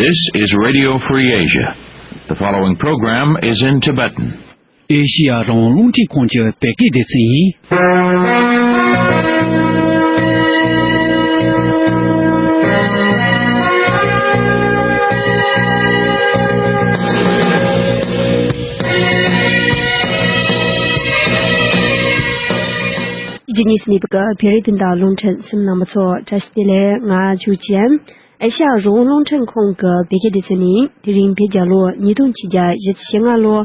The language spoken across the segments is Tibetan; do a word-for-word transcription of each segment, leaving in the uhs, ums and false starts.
This is Radio Free Asia. The following program is in Tibetan. ཨེ་ཤི་ཡ་རང་དབང་རླུང་འཕྲིན་ཁང་གི་བོད་སྐད་སྡེ་ཚན་ཡིན། རྒྱུ་གཉིས་སུ་གནས་པའི་བོད་རིགས་སྤུན་ཟླ་རླུང་འཕྲིན་གསུམ་རྣམ་པ་ཚོ་བཀྲ་ཤིས་བདེ་ལེགས། ང་ཆོས་ཅན། ཨེ་ཤ་ཡ་རང་དབང་རླུང་འཕྲིན་ཁང་གི་བོད་སྐད་སྡེ་ཚན་ནི་དེ་རིང་བོད་རྒྱལ་ལོ་ཉིས་སྟོང་ཆིག་བརྒྱ་བཞི་བཅུ་ཞེ་ལྔ་ལོ།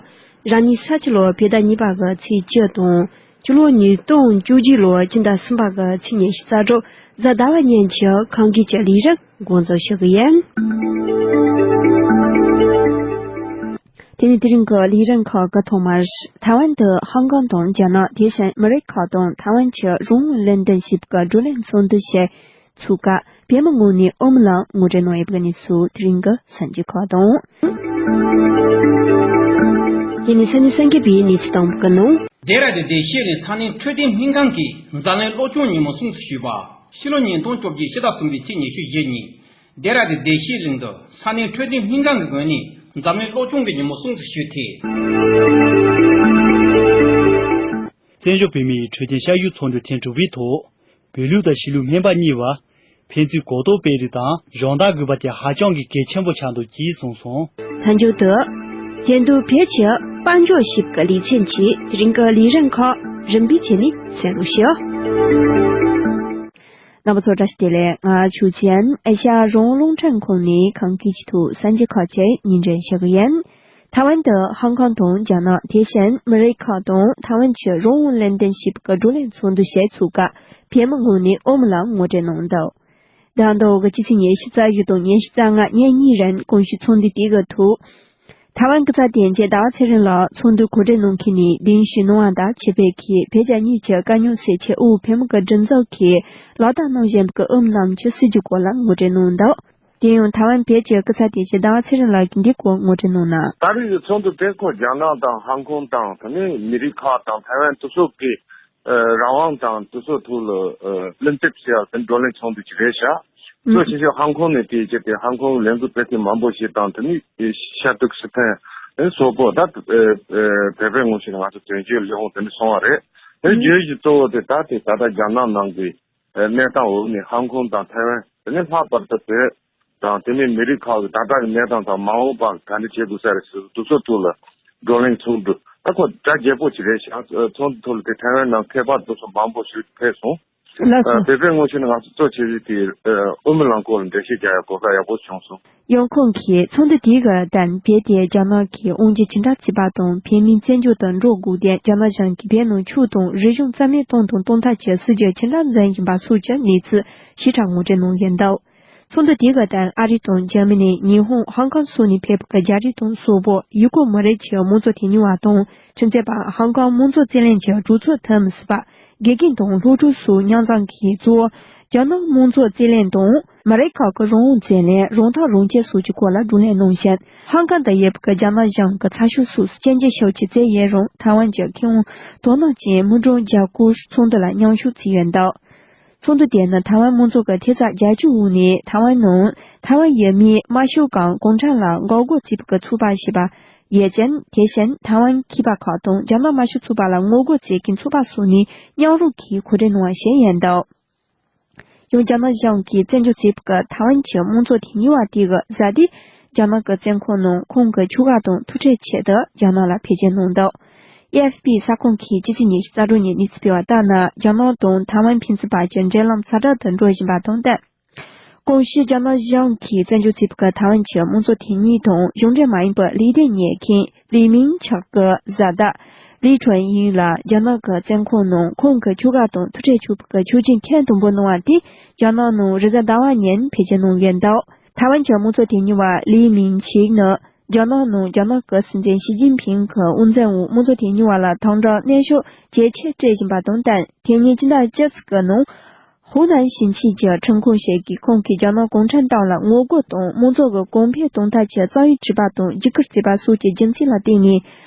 རང་ཉིད་ས་ཁྱི་ལོ་བོད་ཟླ་གཉིས་པ་གི་ཚེས་བཅུ་དང་། ཕྱི་ལོ་ཉིས་སྟོང་བཅུ་གཅིག་ལོ་སྤྱི་ཟླ་གསུམ་པ་གི་ཚེས་ཉི་ཤུ་རྩ་དྲུག་གཟའ་ཟླ་བ་ཉིན་གྱི་ཁམས་སྐད་ཀྱི་ལས་རིམ་འགོ་འཛུགས་ཞུ་གི་ཡིན། དེ་ནས་དེ་རིང་གི་ལས་རིམ་ཁག་གི་ཐོག་མར། ཐའེ་ཝན་དུ་ཧང་ཀོང་དང་རྒྱ་ནག་དེ་བཞིན་མི་རིགས་ཁག་དང་ཐའེ་ཝན་གྱི་རང་དབང་ལེན་འདུན་ཞེས་པའི་བགྲོ་གླེང་ཚོགས་འདུ་ཞིག་ཚུགས་སྐབས་བོད་མི་ངོས་ནས་ཨོམ་ལང་ངོ་སྤྲོད་གནང་ཡོད་པའི་གནས་ཚུལ་དེ་རིང་གི་གསར་འགྱུར་ཁག་དང་། དེ་ནས་ས་གནས་གསར་འགྱུར་པའི་གནས་ཚུལ་དང་པོ་གི་ནང་། ལྡེ་ར་ལྡུན་བདེ་སྐྱིད་གླིང་ས་གནས་འཕྲོད་བསྟེན་སྨན་ཁང་གིས་འཛམ་གླིང་གློ་གཅོང་ཉིན་མོ་སྲུང་བརྩི་ཞུས་པ། ཕྱི་ལོ་ཉིས་སྟོང་བཅོ་བརྒྱད་ཕྱི་ཟླ་གསུམ་པའི་ཚེས་ཉི་ཤུ་བཞི་ཉིན། ལྡེ་ར་ལྡུན་བདེ་སྐྱིད་གླིང་དུ་ས་གནས་འཕྲོད་བསྟེན་སྨན་ཁང་གི་ངོས་ནས་འཛམ་གླིང་གློ་གཅོང་གི་ཉིན་མོ་སྲུང་བརྩི་ཞུས་ཏེ། བཙན་བྱོལ་བོད་མིའི་འཕྲོད་བསྟེན་ཤ་ཡུལ་ཚོགས་འདུ་ཐེངས་དྲུག་པའི་ཐོག་བོད་ལུགས་དང་གཞིས་ལུས་སྨན་པ་གཉིས་བར་ཕན་ཚུན་གོ་རྟོགས་སྤེལ་རེས་དང་སྦྱོང་བརྡར་དགོས་པ་དེ་ཧ་ཅང་གི་གལ་ཆེན་པོ་ཆགས་འདུག་ཅེས་གསུངས་སོང་། མཐའ་མཇུག་ཏུ། དེ་དུས་བོད་ཀྱི་དཔལ་འབྱོར་ཞིབ་ཀྱི་ལེ་ཚན་གྱིས་རིང་གི་ལས་རིམ་ཁག་རིམ་པས་བྱས་ནས་གསན་རོགས་ཞུ། རྣམ་པ་ཚོ་བཀྲ་ཤིས་བདེ་ལེགས། ང་ཆོས་ཅན། ཨེ་ཤ་ཡ་རང་དབང་རླུང་འཕྲིན་ཁང་ནས་ཁམས་སྐད་ཀྱི་ཐོག་གསར་འགྱུར་ཁག་ཅིག་སྙན་སྒྲོན་ཞུ་གི་ཡིན། ཐའེ་ཝན་དུ་ཧང་ཀོང་དང་རྒྱ་ནག་དེ་བཞིན་མི་རིགས་ཁག་དང་ཐའེ་ཝན་གྱི་རང་དབང་ལེན་འདུན་ཞེས་པའི་བགྲོ་གླེང་ཚོགས་འདུ་ཞིག་ཚུགས་སྐབས་བོད་མི་ངོས་ནས་ཨོམ་ལང་ངོ་སྤྲོད་གནང་འདུག་ཟླ་འདི་གི་སྤྱི་ཚེས་ཉི་ཤུ་རྩ་བཞི་དང་ཉི་ཤུ་རྩ་ལྔ་ཉིན་གཉིས་རིང་གོང་ཞུས་ཚོགས་འདུ་དེ་གི་ཐོག་ཐའེ་ཝན་སྐུ་ཚབ་དོན་གཅོད་ཟླ་བ་ཚེ་རིང་ལགས་ཚོགས་འདུ་གོ་སྒྲིག་གནང་མཁན་ནས་གདན་ཞུ་གནང་བ་དང་ཆེད་ཕེབས་ཀྱིས་བོད་རྒྱ་གཉིས་ཀྱི་དཀའ་རྙོག་སེལ་ཆེད་དབུས་བོད་མི་གི་སྒྲིག་འཛུགས་ཀྱིས་ལག་བསྟར་གནང་བཞིན་པའི་ཨོམ་ལང་གི་སྲིད་ཇུས་སྐོར་ལ་ངོ་སྤྲོད་གནང་འདུག་དེ་ཡང་ཐའེ་ཝན་བོད་ཀྱི་སྐུ་ཚབ་དོན་གཅོད་ཟླ་བ་ཚེ་རིང་ལགས་ཀྱིས་འདིའི་སྐོར་ངོ་སྤྲོད་གནང་ན། ད་རེས་ཀྱི་ཚོགས་འདུ་དེ་ཁོ་རྒྱ་ནག་དང་ཧང་ཀོང་དང་དེ་ནས་མི་རིགས་ཁག་དང་ཐའེ་ཝན་དེ་ཚོ་གི་ཨ་རང་དབང་དང་དེ་ཚོའི་ཐོག་ལ་ཨ་གླེང་སྟེགས་ཟེར་ཡ་དེ་བགྲོ་གླེང་ཚོགས་འདུ་ཅིག་རེད་ཤག་གཙོ་ཆེ་ཤོས་ཧང་ཀོང་ནས་དེ་བྱས་ཏེ་ཧང་ཀོང་ལས་འགུལ་སྤེལ་མཁན་མང་པོ་ཞིག་དང་དེ་ནས་ཤར་ཏུར་ཀི་སི་ཐན་སོགས་པོ་ད་བོད་པའི་ངོས་ནས་ང་ཚོ་དོན་གཅོད་ལས་ཁུངས་དེ་འདྲ་སོང་བ་རེད། དེ་བརྗོད་གཞི་གཙོ་བོ་དེ་ད་དེ་ད་ལྟ་རྒྱ་ནག་ནང་གི་གནས་སྟངས་འོག་ནས་ཧང་ཀོང་དང་ཐའེ་ཝན་དེ་ནས་ལྷག་པར་དུ་བོད། དང་དེ་ནས་མི་རིགས་ཁག་གི་ད་ལྟ་གི་གནས་སྟངས་དང་མ་འོངས་པ་ག་འདྲ་བྱེད་དགོས་ས་རེད་ཟེར་དུས་ཚོད་ཐོག་ལ་བགྲོ་གླེང་ཚོགས་འདུ་ད་ཁོ་གྲ་རྒྱས་པོ་ཅིག་རེད་ཤག་ཚོགས་འདུ་ཐོག་ལ་དེ་ཐའེ་ཝན་ནང་མཁས་པ་དེ་ཚོ་མང་པོ་ཞིག་ཕེབས་སོང་། ལགས་སོ། བོད་པའི་ངོས་ནས་ང་ཚོ་གཙོ་ཆེ་ཤོས་དེ་ཨོ་མི་ལང་སྐོར་ལ་འགྲེལ་བཤད་རྒྱག་ཡ་གོ་སྐབས་ཡག་པོ་བྱུང་སོང་། ཡང་ཁོང་གིས་ཚོགས་འདུ་དེའི་བར་དུ་བོད་དེ་རྒྱ་ནག་གི་དབང་སྒྱུར་ཇི་འདྲ་བྱས་པ་དང་བོད་མིའི་བཙན་བྱོལ་དུ་འགྲོ་དགོས་དེ་རྒྱ་ནག་གཞུང་གིས་བོད་ནང་ཆོས་དང་རིག་གཞུང་རྩ་མེད་གཏོང་དང་གཏོང་ཐབས་ཀྱི་སྲིད་ཇུས་ཇི་འདྲ་འཛིན་བཞིན་པ་སོགས་ཀྱི་གནས་ཚུལ་ཞིབ་ཕྲ་ངོ་སྤྲོད་གནང་ཡོད་འདུག་ཚོགས་འདུ་དེའི་སྐབས་དུ་ཨ་རི་དང་འཇར་མ་ནི། ཉི་ཧོང་། ཧོང་ཀོང་སོགས་ནས་ཕེབས་པའི་རྒྱ་རིགས་དང་སོག་པོ། ཡུ་གུར་མི་རིགས་ཀྱི་མང་གཙོ་དོན་གཉེར་བ་དང་ཁྲིམས་རྩོད་པ། ཧོང་ཀོང་དམངས་གཙོ་རྩོད་ལེན་གྱི་གྲོས་ཚོགས་དུ་མི་སྲིད་པ། དགེ་རྒན་དང་སློབ་ཕྲུག་སོགས་མཉམ་འཛོམས་ཀྱིས་གཙོ་བོ་རྒྱ་ནག་དམངས་གཙོ་རྩོད་ལེན་དང་མི་རིགས་ཁག་གི་རང་དབང་རྩོད་ལེན། རང་ཐག་རང་བཅད་སོགས་ཀྱི་སྐོར་ལ་བགྲོ་གླེང་གནང་ཞིང་། ཧོང་ཀོང་དུ་ཡོད་པའི་རྒྱ་ནག་གཞུང་གི་ཚགས་ཤོག་སོགས་སུ་སྐྱོན་བརྗོད་ཤུགས་ཆེ་བྱས་ཡོད་རུང་ཐའེ་ཝན་གྱི་མཁས་དབང་དོ་སྣང་ཅན་མི་གྲངས་བརྒྱ་སྐོར་ཚོགས་འདུ་ལ་མཉམ་ཞུགས་བྱས་ཡོད་འདུག་ཚོགས་འདུ་དེ་ནི་ཐའེ་ཝན་མང་ཚོགས་ཀྱི་ཐེབས་རྩ་རྒྱ་སྐྱེད་འོག་ནས་ཐའེ་ཝན་ནང་ཐའེ་ཝན་ཡུལ་མིའི་དམར་ཤོག་གམ་གུང་ཁྲན་ལ་འགོག་རྒོལ་བྱེད་པའི་ཚོགས་པ་ཞེས་པ་ཡོད་ཅིང་། དེ་བཞིན་ཐའེ་ཝན་མཁས་པ་ཁག་དང་རྒྱ་ནག་དམར་ཤོག་ཚོགས་པ་ལ་ངོ་རྒོལ་བྱེད་མཁན་ཚོགས་པ་སོགས་ནས་མཉམ་རུབ་ཀྱིས་གོ་སྒྲིག་གནང་བ་ཞིག་ཡིན་འདུག་ཡང་རྒྱ་ནག་གཞུང་གིས་བཙན་བྱོལ་བྱེད་པའི་ཐའེ་ཝན་གྱི་དམངས་གཙོ་དོན་གཉེར་བ་དེ་གི་བཟའ་ཟླས་རྒྱ་ནག་གི་བཙོན་ཁང་ནང་ཁོང་གི་ཁྱོ་ག་དང་ཐུག་འཕྲད་ཆེད་དུ་རྒྱ་ནག་ལ་ཕེབས་སྐྱེལ་གནང་འདུག་ཨེ་ཨེཕ་པི་གསར་ཁང་གིས་སྤྱི་ཚེས་ཉི་ཤུ་རྩ་དྲུག་ཉིན་གནས་ཚུལ་སྤེལ་བ་ལྟར་ན། རྒྱ་ནག་དང་ཐའེ་ཝན་ཕན་ཚུན་བར་གྱི་འབྲེལ་ལམ་ཛ་དྲག་ཏུ་འགྲོ་བཞིན་པ་དང་བསྟུན། གོང་ཞུས་རྒྱ་ནག་གཞུང་གིས་བཙན་བྱོལ་བྱེད་པའི་ཐའེ་ཝན་གྱི་དམངས་གཙོ་དོན་གཉེར་དང་གཞུང་འབྲེལ་མ་ཡིན་པའི་ལས་དོན་གཉེར་མཁན་ལི་མིང་ཆག་གི་བཟའ་ཟླ་ལི་ཁྲོན་ཡིན་ལ་རྒྱ་ནག་གི་བཙོན་ཁང་ནང་ཁོང་གི་ཁྱོ་ག་དང་ཐུག་འཕྲད་ཆོག་པའི་ཆོག་མཆན་ཐེངས་དང་པོ་གནང་བ་དེ་རྒྱ་ནག་ནང་རེས་གཟའ་ཟླ་བ་ཉིན་ཕེབས་སྐྱེལ་གནང་ཡོད་འདུག་ཐའེ་ཝན་གྱི་དམངས་གཙོ་དོན་གཉེར་བ་ལི་མིང་ཆིག་ནི། རྒྱ་ནག་ནང་རྒྱ་ནག་གི་སྲིད་འཛིན་ཞི་ཅིན་ཕིང་གི་དབང་འཛིན་འོག་དམངས་གཙོ་དོན་གཉེར་བ་ལ་དམ་དྲག་གནོན་ཤུགས་ཇེ་ཆེར་སྤྲད་བཞིན་པ་དང་བསྟུན། དེ་ཉིན་སྤྱི་ཟླ་བཅུ་གཅིག་གི་ནང་ཧུའུ་ནན་ཞིང་ཆེན་གྱི་ཁྲིམས་ཁང་ཞིག་གིས་ཁོང་གིས་རྒྱ་ནག་གུང་ཁྲན་ཏང་ལ་ངོ་རྒོལ་དང་དམངས་གཙོ་གི་གོང་འཕེལ་གཏོང་ཐབས་ཀྱི་རྩ་བའི་དྲི་བ་དང་འཇིགས་སྐུལ་བྱས་པ་སོགས་ཀྱི་རྒྱུ་མཚན་ལ་བརྟེན་ནས་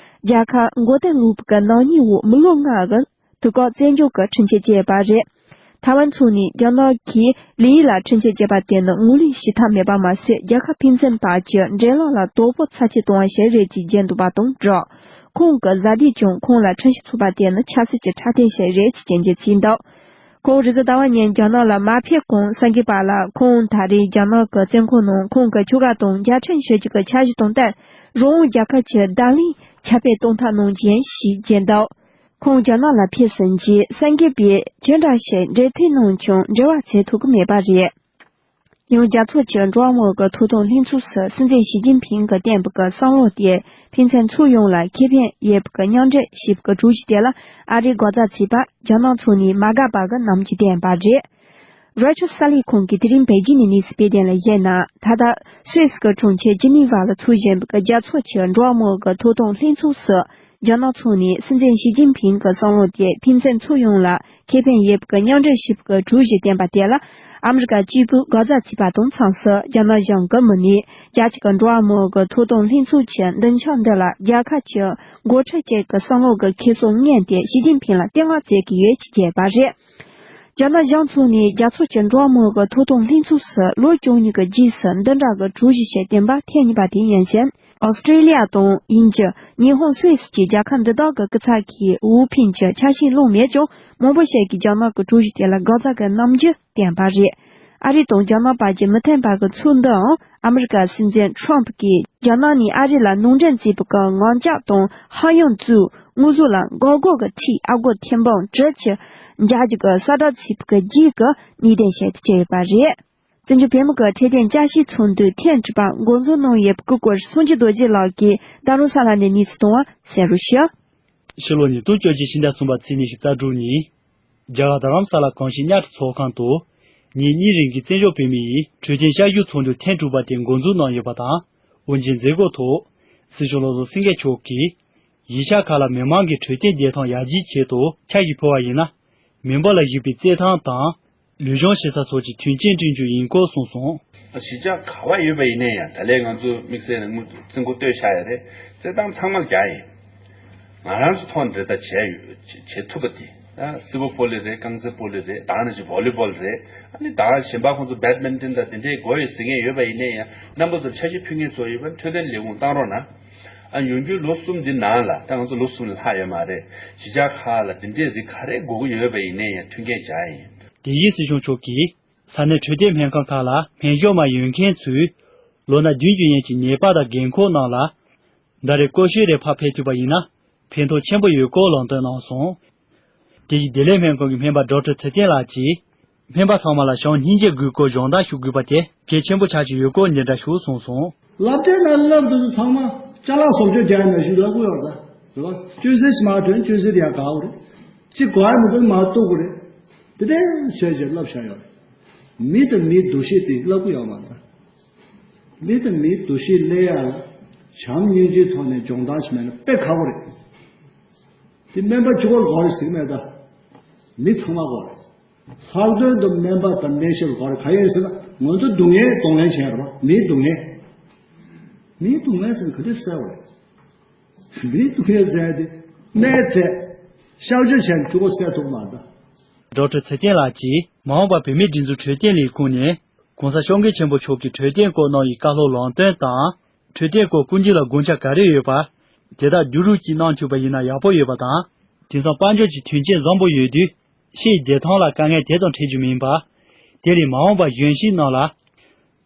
རྒྱལ་ཁབ་མགོ་རྟིང་སློག་པའི་ནག་ཉེས་འོག་མི་ལོ་ལྔ་གི་དུས་བཀག་བཙོན་འཇུག་གི་ཁྲིམས་ཆད་བཅད་པ་རེད། ཐའེ་ཝན་ཚོགས་ནས་རྒྱ་ནག་གིས་ལི་ཡུལ་ལ་ཁྲིམས་ཆད་བཅད་པ་དེ་ནི་ངོས་ལེན་བྱེད་ཐབས་མེད་པ་མ་ཟད། རྒྱལ་ཁབ་ཕན་ཚུན་བར་གྱི་འབྲེལ་ལམ་ལ་དོ་ཕོག་ཚབས་ཆེ་གཏོང་བ་ཞིག་རེད་ཅེས་བརྗོད་འདུག་པ་དང་སྦྲགས། ཁོང་གི་བཟའ་ཟླས་ཀྱང་ཁོང་ལ་ཁྲིམས་ཞིབ་ཚུགས་པ་དེ་ནི་ཆབ་སྲིད་ཀྱི་འཁྲབ་སྟོན་ཞིག་རེད་ཅེས་སྐྱོན་བརྗོད་བྱས་འདུག་ཁོང་རེས་གཟའ་ཟླ་བ་ཉིན་རྒྱ་ནག་ལ་མ་ཕེབས་གོང་། གསར་འགོད་པ་ལ་ཁོང་ད་རེས་རྒྱ་ནག་གི་བཙོན་ཁང་ནང་ཁོང་གི་ཁྱོ་ག་དང་རྒྱལ་ཕྲན་ཞིག་གི་འཆར་གཞི་དང་བསྟུན། རང་དབང་རྒྱལ་ཁབ་ཀྱི་བརྡ་ལན་ཁྱབ་སྤེལ་གཏོང་ཐབས་གནང་རྒྱུ་ཡིན་ཞེས་བརྗོད་འདུག་ཁོང་རྒྱ་ནག་ལ་ཕེབས་ཟིན་རྗེས་གསར་འགོད་པས་ཇི་འདྲ་ཞིག་འབྲེལ་མཐུད་གནང་ཀྱང་འབྲེལ་བ་བྱེད་ཐུབ་ཀྱི་མེད་པ་རེད། ཡང་རྒྱལ་ཚོགས་ཀྱི་འགྲོ་བ་མིའི་ཐོབ་ཐང་ལྷན་ཚོགས་སུ་སྲིད་འཛིན་ཞི་ཅིན་ཕིང་གིས་བསྟན་པའི་བསམ་བློ་དེ་ཕན་ཚུན་ཚོགས་ཡོངས་ལ་ཁེ་ཕན་ཡོད་པའི་མཉམ་འབྲེལ་ཞེས་པའི་གྲོས་གཞི་དེ་ལ་ཨ་རིས་དགག་བྱ་བྱས་པ་རྒྱ་ནག་ཚོགས་ནས་མ་དགའ་བ་གི་རྣམ་འགྱུར་བསྟན་པ་རེད། རོའི་ཊར་གསར་ལས་ཁང་གིས་དེ་རིང་པེ་ཅིན་ནས་གནས་ཚུལ་སྤེལ་དོན་ལ་གཞིགས་ན། ད་ལྟ་སུད་སི་གི་གྲོང་ཁྱེར་ཇི་ནི་ཝ་ལ་འཚོགས་བཞིན་པའི་རྒྱལ་ཚོགས་ཀྱི་འགྲོ་བ་མིའི་ཐོབ་ཐང་ལྷན་ཚོགས་སུ་རྒྱ་ནག་ཚོགས་ནས་སྲིད་འཛིན་ཞི་ཅིན་ཕིང་གི་བསམ་བློ་དེ་ཕན་ཚུན་ཚོགས་ཡོངས་ལ་ཁེ་ཕན་ཡོད་པའི་མཉམ་འབྲེལ་ཞེས་པའི་གྲོས་གཞི་བཏོན་པ་དེ་ལ་ཨ་མི་རི་ཀ་གཅིག་པུས་དགག་བྱ་བྱས་པ་དང་མཚུངས་སུ། རྒྱ་ནག་གཞུང་གི་ངོས་ནས་རྒྱལ་སྤྱི་གི་འགྲོ་བ་མིའི་ཐོབ་ཐང་ལྷན་ཚོགས་ཀྱི་འདུ་འཛོམས་འདི་ལ་རྒྱལ་ཁབ་ཀྱི་འགོ་ཁྲིད་ཅིག་གི་བསམ་བློ་གི་ཁྱེར་སོ་ངན་དེ་ཞི་ཅིན་ཕིང་ལ་བསྟོད་བསྔགས་བྱེད་ཀྱི་ཡོད་ཅེས་བརྗོད་པ་རེད། རྒྱ་ནག་གཞུང་ཚོགས་ནས་རྒྱལ་ཚོགས་ཀྱི་འགྲོ་བ་མིའི་ཐོབ་ཐང་ལྷན་ཚོགས་སུ་ལོ་བཅུ་གཉིས་ཀྱི་རྗེས་སུ་འདི་འདྲ་གི་གྲོས་གཞི་ཞིག་བཏོན་པ་ཐེངས་གཉིས་པ་དེ་ཡིན་ཞིང་། ཨོ་སི་ཀྲི་ལི་ཡ་དང་དབྱིན་ཇི། ཉི་ཧོང་། སུད་སི་བཅས་རྒྱལ་ཁབ་འདི་དག་གི་སྐུ་ཚབ་ཀྱིས་འོས་འཕེན་གྱི་ཆ་ཤས་བླངས་མེད་ཀྱང་། མང་པོ་ཞིག་གིས་རྒྱ་ནག་གི་གྲོས་གཞི་དེ་ལ་དགག་བྱ་གི་རྣམ་འགྱུར་བསྟན་པ་རེད། ཨ་རི་དང་རྒྱ་ནག་བར་གྱི་མི་མཐུན་པ་གི་ཚོགས་འདུའང་ཨ་མི་རི་ཀ་སྲིད་འཛིན་ཁྲོམ་གྱིས་རྒྱ་ནག་ནས་ཨ་རི་ལ་ནང་འདྲེན་བྱས་པའི་ངན་སྐུལ་དང་ཧ་ཡང་ཙུའུ་དངོས་ཟོག་ལ་འགོག་སྐོར་གྱི་ཁྲལ་ཨ་སྒོར་ཐེར་འབུམ་དྲུག་ཅུ་འཇལ་རྒྱུ་གི་གསལ་བསྒྲགས་བྱས་པའི་རྗེས་ཀྱི་གནད་དོན་ཞིག་ཏུ་གྱུར་ཡོད་པ་རེད། བཙན་བྱོལ་བོད་མི་གི་འཕྲོད་བསྟེན་བསྐྱར་ཞིབ་ཚོགས་འདུའི་ཐེངས་དྲུག་པ་འགོ་འཛུགས་གནང་ཡོད་པའི་སྐུ་སྐོར་སངས་རྒྱས་རྡོ་རྗེ་ལགས་ཀྱིས་རྡ་རམ་ས་ལ་ནས་གནས་ཚུལ་བཏང་བ་གསན་རོགས་ཞུ། ཕྱི་ལོ་ཉིས་སྟོང་བཅོ་བརྒྱད་ཕྱི་ཟླ་གསུམ་པ་ཚེས་ཉི་ཤུ་རྩ་དྲུག་ཉིན། རྒྱ་གར་རྡ་རམ་ས་ལ་གངས་སྐྱིད་གཉའ་ཁྲི་ཚོགས་ཁང་དུ། ཉིན་གཉིས་རིང་གི་བཙན་བྱོལ་བོད་མིའི་འཕྲོད་བསྟེན་བསྐྱར་ཞིབ་ཚོགས་འདུ་ཐེངས་དྲུག་པ་དེ་འགོ་འཛུགས་གནང་ཡོད་པ་དང་། དབུ་འབྱེད་མཛད་སྒོའི་ཐོག་སྲིད་སྐྱོང་བློ་བཟང་སེང་གེ་མཆོག་གིས། གཞིས་ཆགས་ཁག་ལ་མི་མང་གི་འཕྲོད་བསྟེན་བདེ་ཐང་ཡར་རྒྱས་ཆེད་དུ་ཆར་ཞིག་ཕུལ་བ་ཡིན་ན། མི་འབོར་ལ་གཞིགས་པའི་རྩེད་ཐང་དང་། ལུས་སྦྱོང་བྱེད་ས་སོགས་ཀྱི་མཐུན་རྐྱེན་བསྐྲུན་རྒྱུ་ཡིན་སྐོར་གསུངས་སོང་། གཞིས་ཆགས་ག་པར་ཡོད་པ་ཡིན་ནའི་ཡང་། ད་ལན་ང་ཚོ་དམིགས་བསལ་ནས་དངུལ་རྩིས་འགོ་བཏོན་བཞག་ཡོད་རེད། རྩེད་ཐང་ཚང་མར་རྒྱག་ཡིན། ང་རང་ཚོ་ཐོག་ནས་རེ་ད་བྱས་ཡོད། བྱེད་བྱེད་ཐུབ་པ་དེ། ད་སིལ་བུར་ཕོ་ལི་རེད། རྐང་རྩེད་ཕོ་ལི་རེད། ད་ནང་བཞིན་བོ་ལི་བོལ་རེད། ཨ་ནི་ད་གཞན་པ་ཁོང་ཚོ་བེད་མིན་ཊོན་དང་དེ་འདྲའི་དགོས་ཡོད་ཟེར་མཁན་ཡོད་པ་ཡིན་ནའི་ཡང་། རྣམ་པ་ཚོར་འཆར་གཞི་ཕུལ་མཁན་ཚོ་ཡོད་པ། འཕྲོད་བསྟེན་ལས་ཁུངས་བཏང་རོགས་གནང་། ཨ། ཡོང་རྒྱུའི་ལོ་གསུམ་འདི་ནང་ལ། ད་ང་ཚོ་ལོ་གསུམ་ལས་ལྷག་ཡོད་མ་རེད། གཞིས་ཆགས་ཁག་ལ་འདི་འདྲའི་རིགས་ག་རེ་དགོས་ཀྱི་ཡོད་པ་ཡིན་ནའི་ཡང་མཐུན་རྐྱེན་སྦྱར་ཡིན། དེ་བཞིན་སྲིད་སྐྱོང་མཆོག་གིས་ས་གནས་འཕྲོད་བསྟེན་སྨན་ཁང་ཁག་ལ་སྨན་བཅོས་མ་ཡོང་མཁན་ཚོས་ལོ་ན་བདུན་ཅུ་ཡན་གྱི་ནད་པ་དང་རྒན་འཁོགས་རྣམས་ལ། ཟླ་རེར་སྐོར་ཤོས་རེ་ཕར་ཕེབས་ཐུབ་པ་ཡིན་ན་ཕན་ཐོགས་ཆེན་པོ་ཡོད་སྐོར་ལམ་སྟོན་གནང་སོང་། དེ་བཞིན་བདེ་ལེགས་སྨན་ཁང་གི་སྨན་པ་ཌོག་ཊར་ཚེ་བརྟན་ལགས་ཀྱིས། སྨན་པ་ཚང་མ་ལ་ཞག་སྙིང་རྗེ་དགོས་སྐོར་སྦྱོང་བརྡར་ཞུ་དགོས་པ་དེ་གལ་ཆེན་པོ་ཆགས་ཀྱི་ཡོད་སྐོར་འདི་འདྲ་ཞུ་གསུངས་སོང་། སློབ་གྲྭའི་ནང་སློབ་དེ་ཚོ་ཚང་མ་ཅ་ལག་བཟོ་བཅོས་རྒྱག་ནང་བཞིན་ལབ་དགོས་ཡོད་རེད། ཟེར་བ། གཅུན་གཟེར་ཞིག་མར་ཐོན། གཅུན་གཟེར་ཡར་བཀག་དགོས་རེད། གཅིག་གོ་ཡ་མི་འདུག་མར་གཏུག་དགོས་རེད། དེ་འདྲའི་བྱས་བྱས་སློབ་བཞག་ཡོད་རེད། མི་དང་མིའི་འདུ་ཤེས་དེ་སློབ་དགོས་ཡོད་མ་རེད། མི་དང་མིའི་འདུ་ཤེས་སླེབས་ཡ་ལ་བྱམས་སྙིང་རྗེའི་ཐོག་ནས་སྦྱོང་བརྡར་ཞིག་མེད་ན་དཔེ་ཁག་པོ་རེད། དེ་སྨན་པ་གཅིག་པོ་ལ་དགོས་རེད་ཟེར་གྱི་མེད་ད། མི་ཚང་མ་དགོས་རེད། ལྷག་དོན་དུ་སྨན་པ་དང་སྨན་ཞབས་དགོས་རེད། གང་ཡིན་ཟེར་ན་ང་ཚོ་སྡུག་བསྔལ་གདོང་ལེན་བྱས་རེད་པ། མིའི་སྡུག་བསྔལ། མིའི་སྡུག་བསྔལ་ཟེར་ན་ག་འདྲ་སེལ་བ་རེད། མིའི་སྡུག་བསྔལ་ཟེར་ཡ་དེ་སྨན་སྤྲད། གཤག་བཅོས་བྱས་ནས་གཅིག་པོ་སེལ་ཐུབ་མ་རེད་ད། ཌོག་ཊར་ཚེ་བརྟན་ལགས་ཀྱིས་མ་འོངས་པར་བོད་མིའི་སྒྲིག་འཛུགས་འཕྲོད་བསྟེན་ལས་ཁུངས་ནས་༧གོང་ས་༧སྐྱབས་མགོན་ཆེན་པོ་མཆོག་གིས་འཕྲོད་བསྟེན་སྐོར་གནང་བའི་བཀའ་སློབ་ལམ་སྟོན་དང་། འཕྲོད་བསྟེན་སྐོར་ཀུན་གྱི་ལ་དགོངས་འཆར་ག་རེ་ཡོད་པ། དེ་དག་བསྡུ་རུབ་ཅིག་གནང་ཐུབ་པ་ཡིན་ན་ཡག་པོ་ཡོད་པ་དང་། དེང་སང་དཔལ་འབྱོར་གྱི་མཐུན་རྐྱེན་བཟང་པོ་ཡོད་དུས། ཕྱིའི་བདེ་ཐང་ལ་དཀའ་ངལ་དེ་ཙམ་འཕྲད་རྒྱུ་མིན་པ། དེ་ལས་མ་འོངས་པར་གཞོན་སྐྱེས་རྣམས་ལ།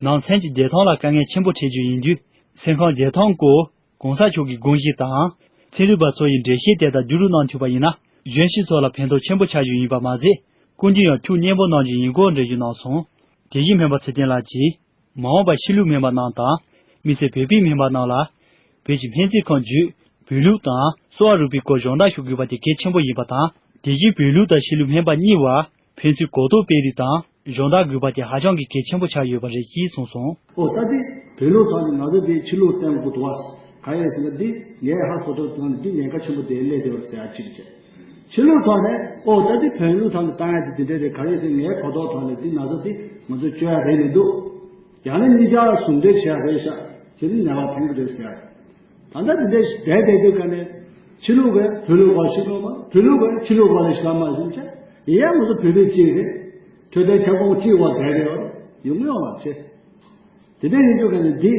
ནང་སེམས་ཀྱི་བདེ་ཐང་ལ་དཀའ་ངལ་ཆེན་པོ་འཕྲད་རྒྱུ་ཡིན་དུས། སེམས་ཁམས་བདེ་ཐང་སྐོར་༧གོང་ས་མཆོག་གི་དགོངས་གཞི་དང་། ཚན་རིག་པ་ཚོ་ཡི་འགྲེལ་བཤད་དེ་དག་བསྡུ་རུབ་གནང་ཐུབ་པ་ཡིན་ན། གཞོན་སྐྱེས་ཚོ་ལ་ཕན་ཐོགས་ཆེན་པོ་ཆགས་རྒྱུ་ཡིན་པ་མ་ཟད། ཀུན་གྱིས་ཡང་ཤུགས་སྣོན་པོ་གནང་རྒྱུ་ཡིན་སྐོར་འགྲེལ་བརྗོད་གནང་སོང་། དེ་བཞིན་སྨན་པ་ཚེ་བརྟན་ལགས་ཀྱིས། མ་འོངས་པར་ཕྱི་ལུགས་སྨན་པ་རྣམས་དང་། དམིགས་བསལ་བོད་པའི་སྨན་པ་རྣམས་ལ། བོད་ཀྱི་སྨན་རྩིས་ཁང་བརྒྱུད་བོད་ལུགས་དང་གསོ་བ་རིག་པའི་སྐོར་སྦྱོང་བརྡར་ཞུ་དགོས་པ་དེ་གལ་ཆེན་པོ་ཡིན་པ་དང་། དེ་བཞིན་བོད་ལུགས་དང་ཕྱི་ལུགས་སྨན་པ་གཉིས་བར་ཕན་ཚུན་གོ་རྟོགས་སྤེལ་རེས་དང་སྦྱོང་བརྡར་དགོས་པ་དེ་ཧ་ཅང་གི་གལ་ཆེན་པོ་ཆགས་ཡོད་པ་རེད་ཅེས་གསུངས་སོང་། ཨོ་ད་དེ་བོད་ལུགས་ཐོག་ནས་ང་ཚོ་དེ་ཕྱི་ལུགས་བསྟེན་དགོས་འདུག་བ། གང་ཡིན་ཟེར་ན་འདི་ངའི་ཧ་གོ་ཐོག་ཐོག་ནས་འདི་ཉེན་ཁ་ཆེན་པོ་དེ་སླེབས་བསྡད་པ་རེད་ཟེར་ཡ་གཅིག་བྱས། ཕྱི་ལུགས་ཐོག་ནས་ཨོ་ད་དེ་བོད་ལུགས་ཐོག་ནས་བཏང་ཡ་དེ་དེ་འདྲ་རེད། གང་ཡིན་ཟེར་ངའི་གོ་ཐོག་ཐོག་ནས་འདི་ན་ཚ་དེ་ང་ཚོ་བཅོས་ཡ་རེད་མི་འདུག་ཡང་ན་གཉིས་ཆར་ཟུང་འབྲེལ་བྱས་རེད་ཤག་དེ་ནི་ནད་པ་ཕན་གྱི་རེད་ཟེར། ད་ལྟ་འདི་འདྲ་བསྡད་བསྡད་དུས་ཀ་ནས་ཕྱི་ལུགས་པས་བོད་ལུགས་པར་ཤི་ལོག་མ། བོད་ལུགས་པས་ཕྱི་ལུགས་པར་ཤི་ལོག་མ་ཟེར་བྱས། ཡིན་ཡང་ང་ཚོ་བོད་རིགས་གཅིག་རེད། འཕྲོད་བསྟེན་ཁྱབ་ཁོངས་གཅིག་བ་དེ་རེད། ཡོང་ཡོང་བ་བྱེད། དེ་འདྲ་ཡིན་དུས་ག་ནས་འདི་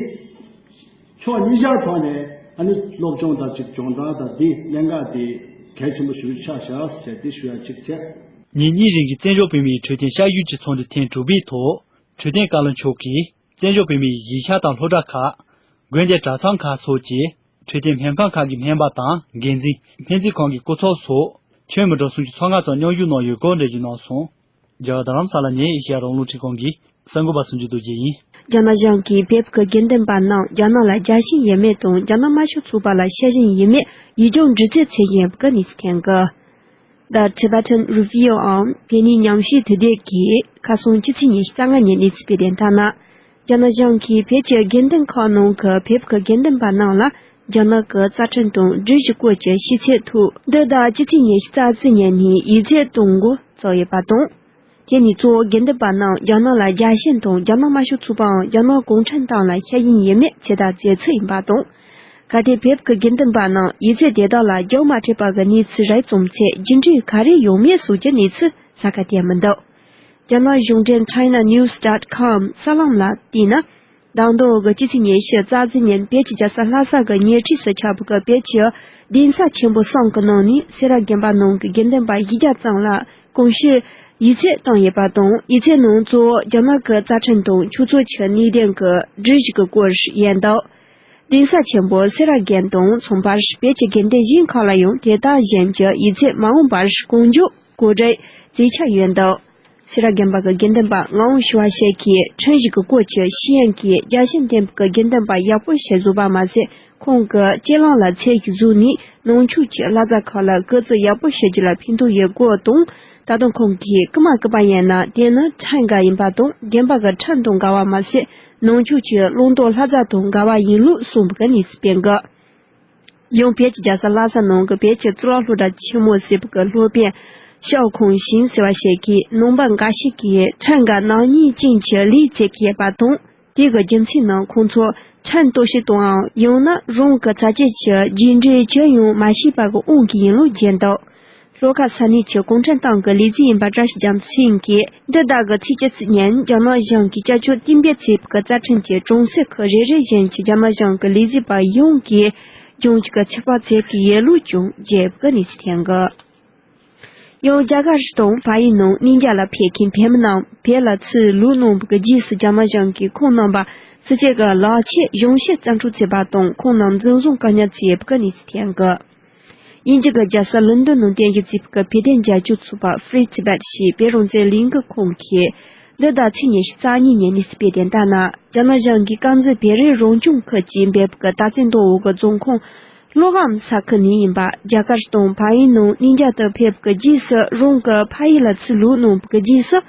ཕྱོགས་གཉིས་ཆར་ཐོག་ནས་ཨ་ནི་སློབ་སྦྱོང་དང་གཅིག་སྦྱོང་བརྡར་དང་འདི་གནད་འགག་དེ་གལ་ཆེན་པོ་ཞིག་ཆགས་བཞག་ཟེར་དེ་ཞུ་ཡ་གཅིག་བྱས། ཉིན་གཉིས་རིང་གི་བཙན་བྱོལ་བོད་མིའི་འཕྲོད་བསྟེན་ཤར་བསྐྱོད་ཀྱི་ཚོགས་འདུ་ཐེངས་དྲུག་པའི་ཐོག་འཕྲོད་བསྟེན་བཀའ་བློན་མཆོག་གིས་བཙན་བྱོལ་བོད་མིའི་གཞིས་ཆགས་དང་སློབ་གྲྭ་ཁག་དགོན་སྡེ་གྲྭ་ཚང་ཁག་སོགས་ཀྱི་འཕྲོད་བསྟེན་སྨན་ཁང་ཁག་གི་སྨན་པ་དང་འགན་འཛིན། སྨན་རྩིས་ཁང་གི་སྐུ་ཚབ་སོགས་ཁྱོན་མི་གྲངས་སུམ་ཅུ་སོ་ལྔ་ཙམ་མཉམ་ཞུགས་གནང་ཡོད་སྐོར་འགྲེལ་བརྗོད་གནང་སོང་། རྒྱ་གར་རྡ་རམ་ས་ལ་ནས་ཨེ་ཤེ་ཡ་རང་དབང་རླུང་འཕྲིན་ཁང་གི་གསར་འགོད་པ་སུམ་ཅུ་རྡོ་རྗེ་ཡིན། རྒྱ་ནག་གཞུང་གིས་བོད་ཀྱི་དགེ་འདུན་པ་རྣམས་རྒྱ་ནག་ལ་རྒྱལ་ཞེན་ཡོད་མེད་དང་རྒྱ་ནག་དམར་ཤོག་ཚོགས་པ་ལ་ཤ་ཞེན་ཡོད་མེད་ཡུལ་ལྗོངས་འདྲི་རྩད་བྱེད་བཞིན་ཡོད་པའི་གནས་ཚུལ་ཐོན་གི། The Tibetan Review འམ་བོད་གནས་ཉམས་ཞིབ་དུས་དེབ་ཀྱིས་ཁ་སང་ཕྱི་ཚེས་ཉི་ཤུ་རྩ་ལྔ་ཉིན་གནས་ཚུལ་སྤེལ་དོན་ལྟར་ན། རྒྱ་ནག་གཞུང་གིས་བོད་ཀྱི་དགེ་འདུན་ཁག་ནང་གི་བོད་ཀྱི་དགེ་འདུན་པ་རྣམས་ལ་རྒྱ་ནག་གི་རྩ་ཁྲིམས་དང་སྒྲིག་གཞི་སྐོར་གྱི་ཤེས་ཚད་ཐོག་འདི་ཟླ་ཕྱི་ཚེས་ཉི་ཤུ་རྩ་གཅིག་ཉིན་ནས་ཡིག་ཚད་གཏོང་འགོ་བཙུགས་ཡོད་པ་དང་། དེ་ནས་གཙོ་བོ་དགེ་འདུན་པ་རྣམས་རྒྱ་ནག་ལ་རྒྱལ་ཞེན་དང་རྒྱ་ནག་དམར་ཤོག་ཚོགས་པའམ་རྒྱ་ནག་གུང་ཁྲན་ཏང་ལ་ཤ་ཞེན་ཡོད་མེད་ཚོད་ལྟ་མཛད་ཚུལ་ཡིན་པ་དང་། གལ་ཏེ་བོད་ཀྱི་དགེ་འདུན་པ་རྣམས་ཡིག་ཚད་དེ་དག་ལ་རྒྱབ་མ་སྤྲད་པ་གི་གནས་ཚུལ་རེ་བྱུང་ཚེ་རྒྱུ་འབྲས་ག་རེ་ཡོང་མིན་སོགས་ཀྱི་གནས་ཚུལ་གསལ་ཁ་བསྟན་མི་འདུག་རྒྱ་ནག་གཞུང་འབྲེལ་China News dot com གསར་ལམ་ལ་བལྟས་ན། ཟླ་མདོ་གི་ཕྱི་ཚེས་ཉི་ཤུ་རྩ་གཅིག་ཉིན་བོད་ཀྱི་རྒྱལ་ས་ལྷ་ས་གི་ཉེ་འཁྲིས་སུ་ཁྱབ་པའི་བོད་ཀྱི་གདན་ས་ཆེན་པོ་གསུམ་གྱི་ནང་ནས་སེ་ར་དགོན་པ་ནང་གི་དགེ་འདུན་པ་བཞི་བརྒྱ་ཙམ་ལ་གོང་ཞུས་ཡིག་ཚད་བཏང་ཡོད་པ་དང་། ཡིག་ཚད་ནང་གཙོ་བོ་རྒྱ་ནག་གི་རྩ་ཁྲིམས་དང་ཆོས་ཕྱོགས་ཀྱི་གནད་དོན་གྱི་སྒྲིག་གཞི་གི་སྐོར་ཡིན་འདུག་གདན་ས་ཆེན་པོ་སེ་ར་དགོན་དང་མཚུངས་པར་བོད་ཀྱི་དགེ་འདུན་གཞན་ཁག་ལ་ཡང་དེ་དག་བཞིན་གྱི་ཡིག་ཚད་མ་འོངས་པར་གོང་མགྱོགས་གོ་སྒྲིག་བྱེད་འཆར་ཡོད་འདུག་སེ་ར་དགོན་པ་གི་དགེ་འདུན་པ་ངག་དབང་ཞུ་བ་ཞིག་གིས་ཁྲིམས་ཞིབ་ཀྱི་སྐོར་གྱི་ཤེས་ཡོན་གྱི་རྒྱལ་ཞེན་ལྡན་པའི་དགེ་འདུན་པ་ཡག་པོ་ཞིག་བཟོས་པ་མ་ཟད། ཁོང་གིས་གཅེས་ལམ་ལ་ཚད་ཀྱིས་བཟུང་ནས་ནང་ཆོས་ཀྱི་བསླབ་བྱ་ཁག་ལ་སྐུ་རྩེད་ཡག་པོ་ཞིག་རྒྱུ་ལ་ཕན་ཐོགས་ཡོད་སྐོར་དང་། ད་དུང་ཁོང་གིས་རྐུ་མ་རྐུ་པ་ཡིན་ན་དེ་ནི་ཁྲིམས་འགལ་ཡིན་པ་དང་། དགོན་པ་གི་ཁྲིམས་དང་འགལ་བ་མ་ཟད། ནང་ཆོས་ཀྱི་བླང་དོར་བསླབ་བྱ་དང་འགལ་བ་ཡིན་ལུགས་གསུངས་པའི་གནས་ཚུལ་སྤེལ་འདུག་ཡང་བོད་ཀྱི་རྒྱལ་ས་ལྷ་ས་ནང་གི་བོད་ཀྱི་གཙུག་ལག་སློབ་གྲྭ་ཆེན་མོ་ཟེར་བའི་སློབ་དཔོན་ཞའོ་ཁུང་ཞིན་ཟེར་བ་ཞིག་གིས་ནང་པ་འགའ་ཞིག་གིས་ཁྲིམས་འགལ་ནག་ཉེས་ཅན་གྱི་ལས་བྱེད་ཀྱི་ཡོད་པ་དང་། དེ་གི་རྒྱུ་མཚན་ནི་ཁོང་ཚོ་ཁྲིམས་གཏོར་བཤིག་དང་། ཡང་ན་རང་གི་ཚ་དཀྱིལ་གྱི་རྒྱུ་འབྲས་ཅི་ཡང་མ་ཤེས་པ་གི་དབང་གིས་ཡིན་ལུགས་བརྗོད་འདུག་ལྷོ་ཁ་ས་གནས་ཀྱི་གུང་ཁྲན་ཏང་གི་ལས་བྱེད་ཡིན་པ་བཀྲ་ཤིས་རྒྱལ་མཚན་གྱིས་འདི་ཟླ་གི་ཚེས་བཅུ་གཅིག་ཉིན་རྒྱ་ནག་གཞུང་གིས་བསྐྱར་བཅོས་གཏན་འབེབས་བྱས་པའི་རྩ་ཁྲིམས་ཀྱི་གྲོང་གསེབ་ཁག་རེ་རེ་བཞིན་གྱི་རྒྱ་ནག་གཞུང་གི་ལས་བྱེད་པ་ཡོངས་ཀྱིས་གྱོང་གུན་གྱི་ཚད་དཔག་བྱེད་ཀྱི་ཡོད་ལུགས་ཀྱང་བརྗོད་པའི་གནས་ཚུལ་ཐོན་གི། ཡང་རྒྱ་གར་དང་ཕ་ཡུལ་ནང་གནས་མཇལ་ལ་ཕེབས་མཁན་བོད་མི་རྣམས་བོད་ལ་ཚུར་ལོག་གནང་བའི་རྗེས་སུ་རྒྱ་ནག་གཞུང་གིས་ཁོང་རྣམ་པ་ཚུན་ཆད་ཀྱི་ལག་ཁྱེར་གཞུང་བཞེས་རྩིས་སྤྲོད་བྱས་པ་དང་། ཁོང་རྣམས་འཛིན་བཟུང་བཀག་ཉར་བྱས་ཡོད་པའི་གནས་ཚུལ་ཐོན་གི། དབྱིན་ཇི་གི་རྒྱལ་ས་ལོན་ཌོན་ནང་རྟེན་གཞི་བྱས་པའི་བོད་དོན་རྒྱབ་སྐྱོར་ཚོགས་པ་Free Tibet ཞེས་བོད་རང་བཙན་ལས་འགུལ་ཁང་གིས་འདི་ཟླ་ཚེས་ཉི་ཤུ་རྩ་གཉིས་ཉིན་གནས་ཚུལ་སྤེལ་དོན་ལྟར་ན། རྒྱ་ནག་གཞུང་གིས་དཀར་མཛེས་བོད་རིགས་རང་སྐྱོང་ཁུལ་གྱི་འབབ་གི་སྟག་རྩེ་མདོ་དབུས་ཀྱི་རྫོང་ཁོངས་ལྷོ་སྒམ་ས་ཁུལ་ནས་ཡིན་པ། རྒྱ་གར་དང་ཕ་ཡུལ་ནང་གནས་མཇལ་དུ་ཕེབས་པའི་རྗེས་སུ་རང་གི་ཕ་ཡུལ་ལ་ཚུར་ལོག་གནང་བའི་རྗེས་སུ།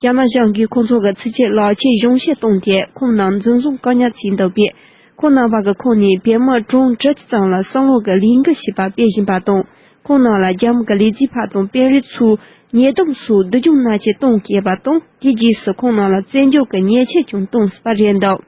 རྒྱ་ནག་གཞུང་གིས་ཁོང་ཚོ་གི་ཚུན་ཆད་ལག་ཁྱེར་གཞུང་བཞེས་བཏང་སྟེ། ཁོང་རྣམས་འཛིན་བཟུང་བཀག་ཉར་བྱས་འདུག་པས། ཁོང་རྣམ་པ་གི་ཁོངས་ནས་བོད་མི་གྲངས་དྲུག་ཅུ་ཙམ་ལ་སྲང་ལོ་གི་ལས་འགུལ་ཞེས་པ་སྤེལ་བཞིན་པ་དང་། ཁོང་རྣམས་ལ་རྒྱ་མི་གི་ལས་བྱེད་པ་དང་དཔོན་རིགས་ཚོས་ཉེས་རྡུང་སོགས་སྡུག་སྦྱོང་མནར་གཅོད་གཏོང་གི་ཡོད་པ་དང་། དེའི་རྗེས་སུ་ཁོང་རྣམས་ལ་བཙན་སྐྱོབ་ཀྱི་ཉེས་ཆད་ཀྱང་གཏོང་སྲིད་པ་རེད་འདུག་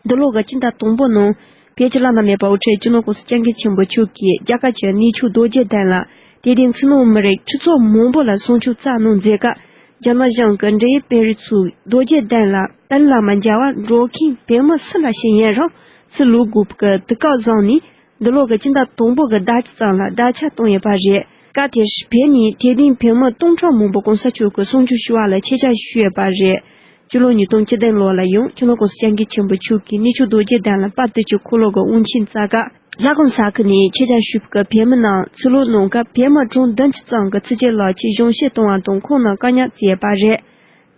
འདི་ལོ་གི་སྤྱི་ཟླ་དང་པོ་ནང་བོད་ཀྱི་བླ་ན་མེད་པ་དབུ་ཁྲིད་སྤྱི་ནོར་༸གོང་ས་༸སྐྱབས་མགོན་ཆེན་པོ་མཆོག་གིས་རྒྱ་གར་གྱི་གནས་མཆོག་རྡོ་རྗེ་གདན་ལ་དད་ལྡན་ཕྱི་ནང་མི་རིགས་ཁྲི་ཚོ་མང་པོ་ལ་གསུང་ཆོས་སྩལ་གནང་མཛད་སྐབས། རྒྱ་ནག་གཞུང་གི་འབྲེལ་ཡོད་དཔོན་རིགས་ཚོས་རྡོ་རྗེ་གདན་ལ་ཏཱ་ལའི་བླ་མ་མཇལ་བར་འགྲོ་མཁན་བོད་མི་སུ་ལ་ཞིག་ཡིན་རུང་ཚུར་ལོག་དགོས་པའི་དུས་བཀག་བཟུང་ནས། འདི་ལོ་གི་སྤྱི་ཟླ་དང་པོ་གི་ཟླ་གཅིག་ཙམ་ལ་བརྡ་ཆད་བཏང་ཡོད་པ་རེད། སྐབས་དེར་བོད་ནས་དད་ལྡན་བོད་མི་སྟོང་ཕྲག་མང་པོ་༸གོང་ས་མཆོག་གི་གསུང་ཆོས་ཞུ་བ་ལ་ཆེད་བཅར་ཞུས་ཡོད་པ་རེད། སྤྱི་ལོ་ཉིས་སྟོང་བཅུ་བདུན་ལོ་ལ་ཡང་སྤྱི་ནོར་༸གོང་ས་༸སྐྱབས་མགོན་ཆེན་པོ་མཆོག་གིས་གནས་མཆོག་རྡོ་རྗེ་གདན་ལ་དཔལ་དུས་ཀྱི་འཁོར་ལོ་གི་དབང་ཆེན་སྩལ་སྐབས། ལྷ་ཁང་ས་ཁུལ་ནས་ཆེད་བཅར་ཞུས་པའི་བོད་མི་རྣམས་ཚུར་ལོག་གནང་སྐབས། བོད་མི་གྲངས་བདུན་ཅུ་ཙམ་གྱི་ཚུན་ཆད་ལག་ཁྱེར་གཞུང་བཞེས་བཏང་བ་དང་། ཁོང་རྣམས་བཀག་ཉར་བྱས་ཡོད་པ་རེད།